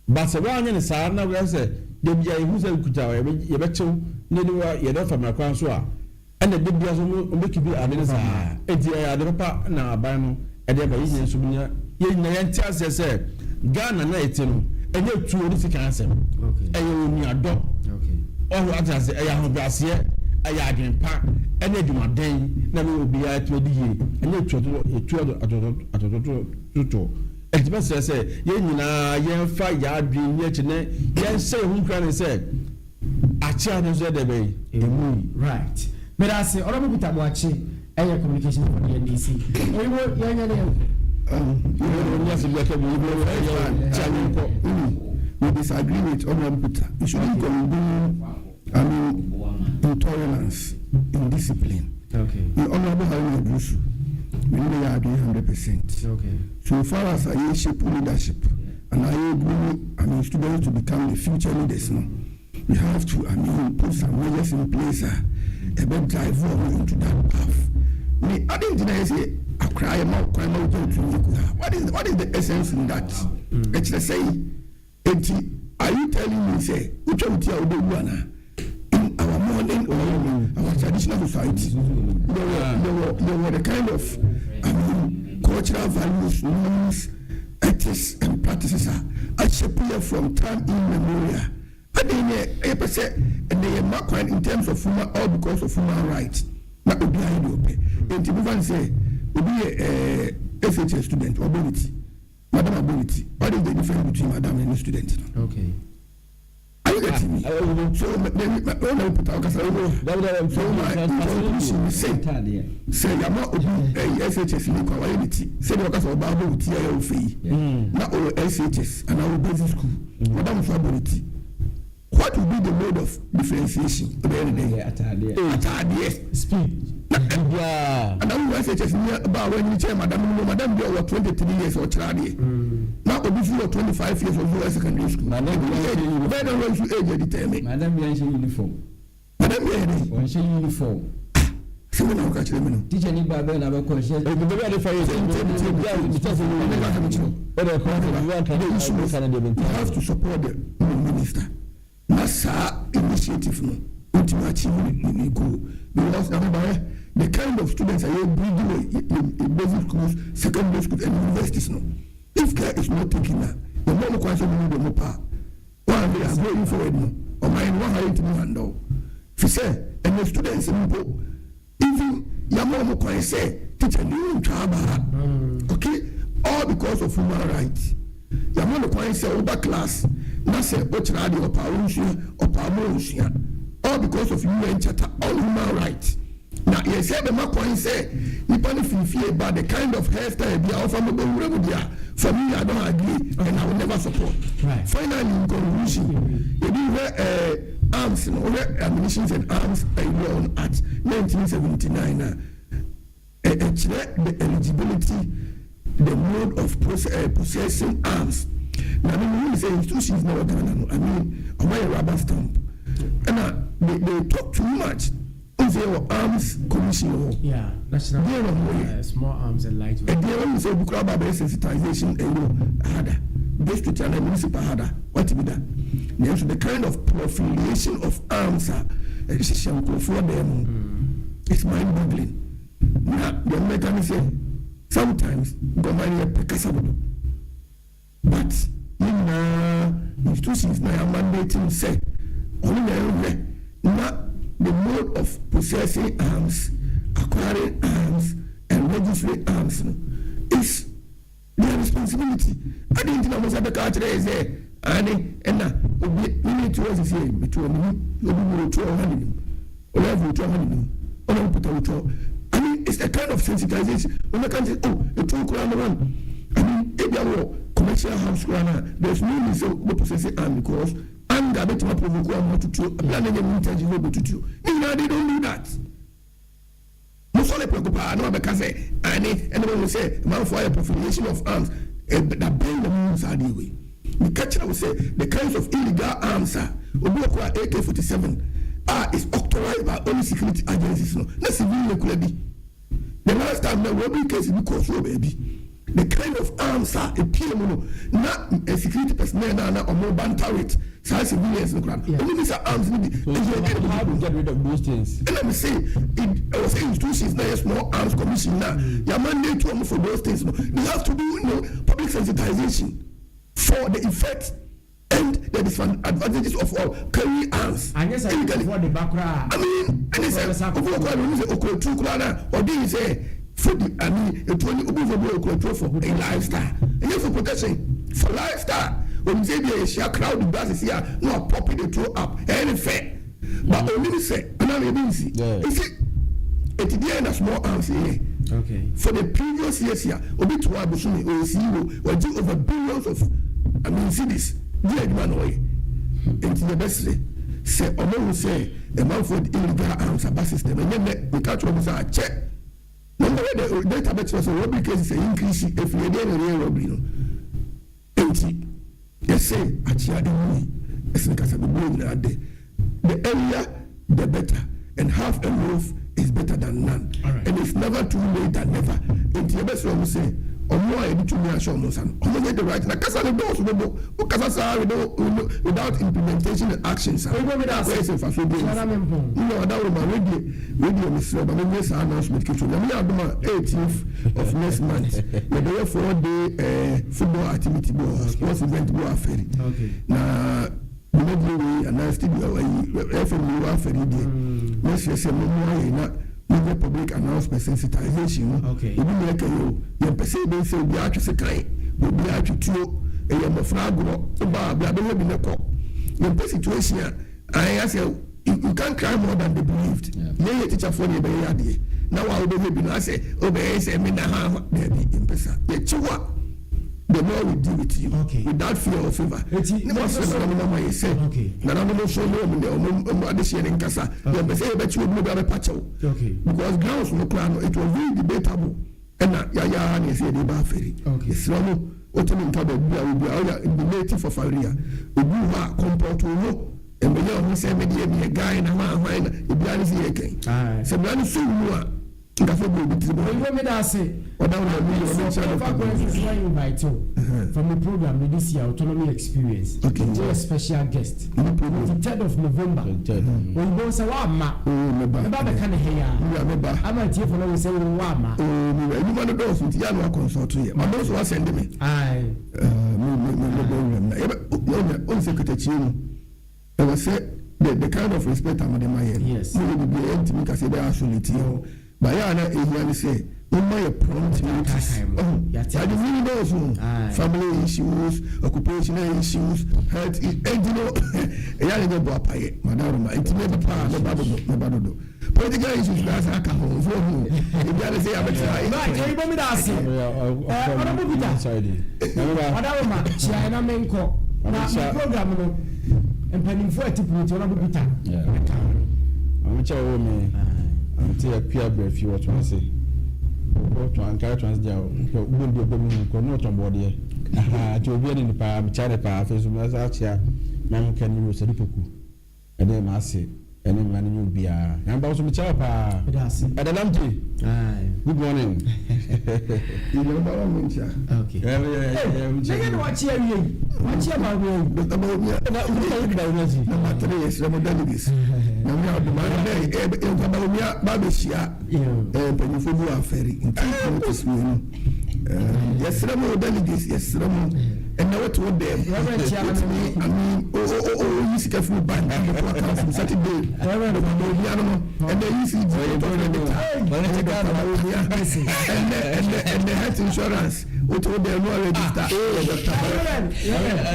But sɛ woanyɛ no saa na woyɛ sɛ da biara yɛhu sɛ wokuta a yɛbɛkye wo na yɛde wo yɛde wo afa mmara kwan so a, ɛna da biara nso wɔbɛkipi ade no saa. Enti ɛyɛ ade papa na aban no de aba. Yɛn nyinaa nso yɛn nyinaa yɛnte aseɛ sɛ Ghana na yɛte no. Ɛnyɛ tuo ne sika asɛm. Ɛyɛ onuadɔ. Ɔho ate ase, ɛyɛ ahobrɛaseɛ, ɛyɛ adwene pa, ɛne adwumaden na ɛma obiara tumi di yie. Ɛnyɛ tuo tuo atɔtɔtotɔ. Ɛnti mɛsrɛ sɛ yɛn nyinaa yɛmfa yɛn adwene nni akyi na yɛnhyɛ yɛn ho nkuran sɛ akyea no nso yɛ dɛ bɛn? Ɛmu yi. Right. Meda ase. Honourable Peter Boakye ɛyɛ communications for the NDC. Oyibo yɛnyɛ ne yɛnkɔ. We disagree with Honourable Peter. You shouldn't condone, I mean, intolerance, indiscipline. Okay. The Honourable Haruna Iddrisu, we need to agree 100%. Okay. So far as I shape leadership and I agree, I mean, students to become the future leaders, no, we have to, I mean, put some measures in place. A bit drive them into that path. Me, I didn't deny say I cry about crime. What is the essence in that? It's the same. Eti, are you telling me say, which one you do in our modern or our traditional society, there were the kind of, I mean, cultural values, norms, ethics, and practices are shaped from time immemorial. Ade ne ɛyɛ pɛ sɛ ɛnɛ yɛ ma kwan in terms of human, all because of human rights, na obi ayɛ deɛ ɔpɛ. Nti bi fa n sɛ obi yɛ SHS student, ɔbɔ ne ti, madam abɔ ne ti, what is the difference between madam and the student no? Are you getting me? So then ɔna o put ɔkasa so my conclusion sɛ yamma obi ɛyɛ SHS ni kɔ wayɛ ne ti sɛdeɛ ɔkasa ɔbaa bɔ o ti ayɛ ofe yi na ɔwɔ SHS ana ɔwɔ basic school, madam nso abɔ ne ti, what will be the mode of differentiation? Ɔbɛyɛ ne dɛ ataadeɛ speed ana wo SHS ni ba a wɔnyini kyɛn madam no, madam bi a ɔwɔ 23 years ɔkyerɛ adeɛ na obi fi wɔ 25 years ɔfi wɔ secondary school, Madam bi a ɔhyɛ uniform. Bɛyɛ dɛ wɔn nso age ɛdi tɛn mi. Madam bi a nhyɛ uniform. Madam bi yɛ dɛ ɔnhyɛ uniform. Sɛ mi na ɔka kyerɛ mi no. Teacher ni ba bɛɛ na bɛ kɔ nhyɛ. Ebi bɛbi ade fa yi sɛ ebi a mi kyɛ sɛ Ɛmi ka mi kyerɛ. O de kɔn sɛ bibi anka The issue is ka ne deɛ you have to support the minister na saa initiative no ntumi achieve ne goal, because ɛfɛ the kind of students a yɛ breeding wɔ in basic schools, secondary schools and universities no, if care is not taken na yɛn mo kwan sɛ ɔmo de mo pa wɔn a they are going forward no, ɔman no wɔn ha yɛ ntumi handle fi sɛ ɛnɛ students mpo even yamma ɔmo kwan sɛ teacher ni ntwa abaa, okay, all because of human rights. Yamma no kwan sɛ ɔba class na sɛ ɔkyerɛ adeɛ, ɔpa ɔnsua, ɔpa ɔmo nsua, all because of UN Charter on human rights. Na yɛsɛ bɛma kwan sɛ nipa no fifie ba, the kind of hairstyle bi a ɔfa mo bɛ wura mu di a, for me, I don't agree and I will never support. Finally, in conclusion, ebi hwɛ arms no, ɔhwɛ Ammunition and Arms Law Act 1979 na ɛkyerɛ the eligibility, the mode of possessing arms. Na mi hu sɛ institutions na wɔ Ghana no, I mean, ɔmo ayɛ rubber stamp ɛna they talk too much. N sɛ wɔ arms commission wɔ. Yeah, national. Deɛ na ɔmo yɛ. Small arms and light. Ɛdeɛ wɔn sɛ obi kura ba bɛyɛ sensitization ɛyi wɔ hada district ana municipal hada wati bi da, nanso the kind of proliferation of arms a ɛhyehyɛ nkurɔfoɔ dan mu, it's mind boggling. Na deɛ mmɛka ne sɛ sometimes gɔman yɛ pɛ kasa dodo, but yɛn nyinaa institutions na yɛ mandate sɛ ɔno na ɛhwɛ na the mode of possessing arms, acquiring arms and registering arms no is their responsibility. Adi nti na mo sɛ bɛka akyerɛ yɛ sɛ ane ɛna obi mimi ti wɔ sisi yɛ mi ti wɔ mi obi wuro tu ɔha ne nim, ɔlɛɛfo otu ɔha ne nim, ɔna mo pɛtɛ otu ɔ. I mean, it's a kind of sensitization wɔn bɛka n sɛ, oh, etu kura no one, I mean, ebi awɔ commercial house kura na there is no need sɛ o possess arm because anger bɛ provoke ɔmo tutuo abila ne nyɛ mu intention sɛ o bɛ tutuo ne nyinaa. They don't do that. Mo sɔre prɛko paa na wabɛka sɛ ane ɛna mo sɛ manfo ayɛ proliferation of arms. Ɛda bɛn na mo saa adeɛ wei? Meka kyerɛ wo sɛ the kinds of illegal arms a obi wɔ kɔ a AK-47 a is authorized by only security agencies no na civilian kura bi. The last time na robbery case bi kɔ so wɔ baabi, the kind of arms a epie mu no na security personnel na ɔmo banter with saa civilians no kura no, ɔmo ni sa arms ni bi. So how to get rid of those things? Ɛna mi say it ɛwɔ sɛ institutions na yɛ Small Arms Commission na yɛ mandate wɔn for those things no, they have to do public sensitization for the effect. the disadvantages of all carrying arms Anyɛ sɛ illegally. nkurɔfoɔ de ba koraa a, I mean, ɛne nkurɔfoɔ sɛ bɛsa obi wɔ akɔfa koraa na onim sɛ okura tuo koraa na ɔde yi sɛ for the, I mean, etuo ni obi wɔ bi okura tuo for a lifestyle, ɛnyɛ for protection, for lifestyle. Onim sɛ ebi a yɛhyia crowd bi asisi a na wa pop the tuo up, ɛyɛ ne fɛ, but onim sɛ ɛna na ebi nsi esi eti deɛ na small arms yɛ. For the previous years a obi to hɔ abosome ɔyɛ CEO, wagye over billions of, I mean, cedis di adwuma na ɔyɛ. Nti yɛbɛsrɛ sɛ ɔmo hu sɛ ɛmanfoɔ de illegal arms aba system. Ɛnyɛ nnɛ meka kyerɛ ɔmo sɛ akyɛ na ɔmo yɛ de data bɛkyerɛ sɛ robbery cases ɛ increase efiri ɛdeɛ na ɛyɛ robbery no. Nti yɛsɛ akyea ewu yi ɛsɛn kasa bebree nyinaa de, the earlier the better, and half a loaf is better than none, and it's never too late than never. Nti yɛbɛsrɛ ɔmo sɛ ɔmo a yɛde tumi ahyɛ ɔmo nsa no, ɔmo nyɛ the right na kasa ne dɔɔso dodo. O kasa saa without implementation and action sa Oyibo mi da ase. wɔyɛ sɛ nfaso bi Kyerɛ me mpɔn. Nna ɔdaworo ma radio mesrɛ ba menyɛ saa announcement ketewa. Nyame yɛ adom a, 18th of next month yɛbɛyɛ 4-day football activity bi wɔ, sports event bi wɔ Afɛri. Na dwumadie wei anaa studio ayi FM wei wɔ Afɛri deɛ, mɛsrɛ sɛ mommoa yɛn na monyɛ public announcement, sensitization no. Obi na ɛka yɛ o, yɛmpɛ sɛ yɛbɛhu sɛ obiara atwe sekan, obiara atwe tuo. Ɛyɛ mmɔfra agorɔ, woba a bra bɛhwɛ bi ne kɔ. Yɛmpɛ situation a ayɛ asɛ you can cry more than the bereaved. Yɛn yɛ teacherfoɔ ne yɛbɛyɛ adeɛ na wa wobɛhwɛ bi no asɛ wobɛyɛ sɛ me na ha ha. Daabi, yɛmpɛ saa. Yɛkyi wo a, the more we deal with you without fear or favour. Eti, ne ma sɛ nananom ama yɛ sɛ nananom nso ne ɔmo ne ɔmo adehyeɛ ne nkasa. Yɛmpɛ sɛ yɛbɛkyi obi na obi abɛpa kyɛw because grounds no koraa no, it was very debatable ɛna yɛayɛ ne yɛsɛ yɛde ba Afɛri. Yɛsrɛ mo, wotumi nka baabi a obi a ɔyɛ the native of area, obi wɔ hɔ a comport wo ho mbɛyɛ ɔho sɛ medeɛ meyɛ guy na hwan hwan na ebiara ne sɛ yɛkɛn sɛ mmara no so mu a nkafo bi obi tiri bɔ. Oyibo mi da ase. Ɔda wo na mi yɛ ɔno nkyɛn. Fa kwan so so invite o from the program we this year, Autonomy Experience. Nti yɛ special guest. 23rd of November. Oyibo sɛ wa ma. Oo, meba. Meba bɛka ne he ya. Wura, meba. Ama tie fo na wo sɛ wo wa ma. Oo, mewura edwuma no dɔɔso nti yɛ ano akɔnsɔɔto yɛ ɔno nso wasɛnde me. Me me me mebɔ wura mu na yɛbɛ ɔnya ɔn sɛ katakyie no ɛwɔ sɛ the kind of respect a mode ma yɛ no. Mo yɛ bibi a yɛntumi kasa yɛbɛyɛ isolate yɛ ho ba yɛ a na ehia ne sɛ momma yɛ prompt notice. Yɛakaakae mo. Ɔho Yɛate yɛade ase. nwini dɔɔso o, family issues, occupational issues, health ɛnti no ɛyɛ a ne nyɛ bɔ apayɛ madaroma nti mɛba paa, mɛba dodo, mɛba dodo. Political issues na asa aka ho nso ɔho ebi ade sɛ yɛabɛtena ha. Right, oyibo mi da ase. Honorable Peter. Ɔdaroma kyia na menkɔ. Na me program no mpanimfoɔ a ɛte pono nti Honorable Peter ɛka ho. Maame kyɛ wo me ante akua brɛ fi wɔtɔn ase wɔtɔn ankara tɔn ase gya wobɔ ndi ɔbɔ mu hu kɔ ne wɔtɔn bɔɔdeɛ aha nti obi ani ne paa mekyia ne paa. Afei nso mɛsa akyia maame ka ne Rosadi Poku ɛne maase ɛne mma no nyɛ obiara nyame ba so mekyia wo paa. Meda ase. Ɛdadam gye. Good morning. Ìyẹn bá wà mí nkyia. Okay. Hey, na wakye awie yi. Wakye ama awie yi. Dr. Bawumia. Na wodi Bawumia akyi. Number three, yɛsrɛ mo delegates. Nyame adom ayɛ dɛ yɛnkɔ Bawumia ba bɛhyia mpanyinfoɔ bi wɔ Afɛri nti notice wei no. Yɛsrɛ mo delegates, yɛsrɛ mo, ɛnɛ wote wo dɛm Reverend Chia na wotumi ami oyi sika firi bank de kɔ account mu Saturday. Reverend. Dr. Bawumia no ɛnɛ ECG tɔ credit ɛnɛ Dr. Bawumia ɛnɛ health insurance, wote wo dɛm no register ɛyɛ Dr. Bawumia.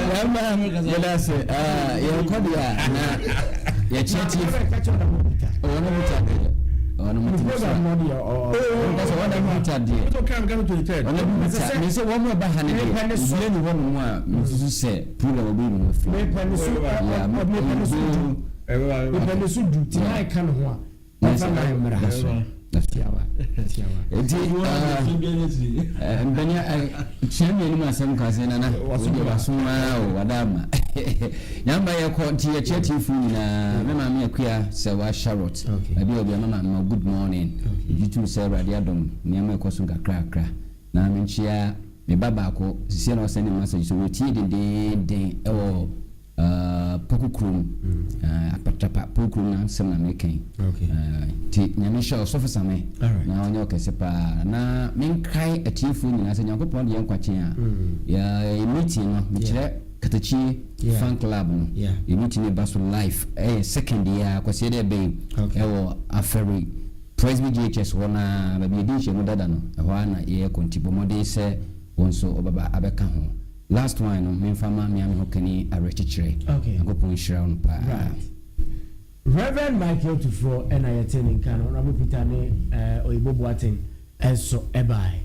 Reverend, Reverend. Yɛda ase. Yɛrekɔ deɛ a na yɛkyerɛ tie. Reverend, ka kyerɛ Honorable Peter. Ɔno Peter deɛ ɔno mo The ti program no deɛ ɔ. Ɔno sɛ ɔno Peter deɛ Wotɔ kan kan 23rd. Ɔno Peter me sɛ wɔn mu ɛba ha ne deɛ Mepɛ ne so. obia ni hɔ nom a mesusu sɛ program ɔbɛyi ne ho afiri. Mepɛ ne so mepɛ ne so du. Mepɛ ne so du ti na ɛka ne ho a. Ɔfa na mmra. That's right. That's right. Tiawa. Tiawa. Nti mbani kyerɛ mmienu mu asɛm ka sɛ nana wode waso aa o wada ama nyamba yɛkɔ nti yɛkyerɛ tiefo nyinaa. Me maame Akua sɛ wa Charlotte baabi a obi ama maame ma good morning. Ɛgye tum sɛ Awurade adom nneɛma ɛkɔ so nkakrakra na menkyia me ba baako sisia na ɔsɛ ne message so wɔtie dendenden ɛwɔ Poku kurom, Apatrapa Poku kurom na asɛm na mekɛn. Nti Nyame hyɛ ɔsɔfo same na ɔnyɛ ɔkɛse paa na menkae atiefoɔ nyinaa sɛ Nyankopɔn de yɛn nkwakyɛn a yɛ meeting no mekyerɛ. Katakyie Fan Club no yɛ meeting no ɛba so live ɛyɛ second yi ara Kwasiada ɛbɛ yi ɛwɔ Afɛre Presby JHS hɔ no ara baabi yɛdi nhyiamu dada no ɛhɔ ara na yɛkɔ nti bɔ mmɔden sɛ wo nso wobɛba abɛka ho. Last one no memfa ma me ame ho kani awerɛkyekyerɛ. Nyankopɔn nhyira no paa. Right. Rev. Michael Tuffour na yɛtee ne nka no, Honourable Peter ne Oyibo Boateng nso bae.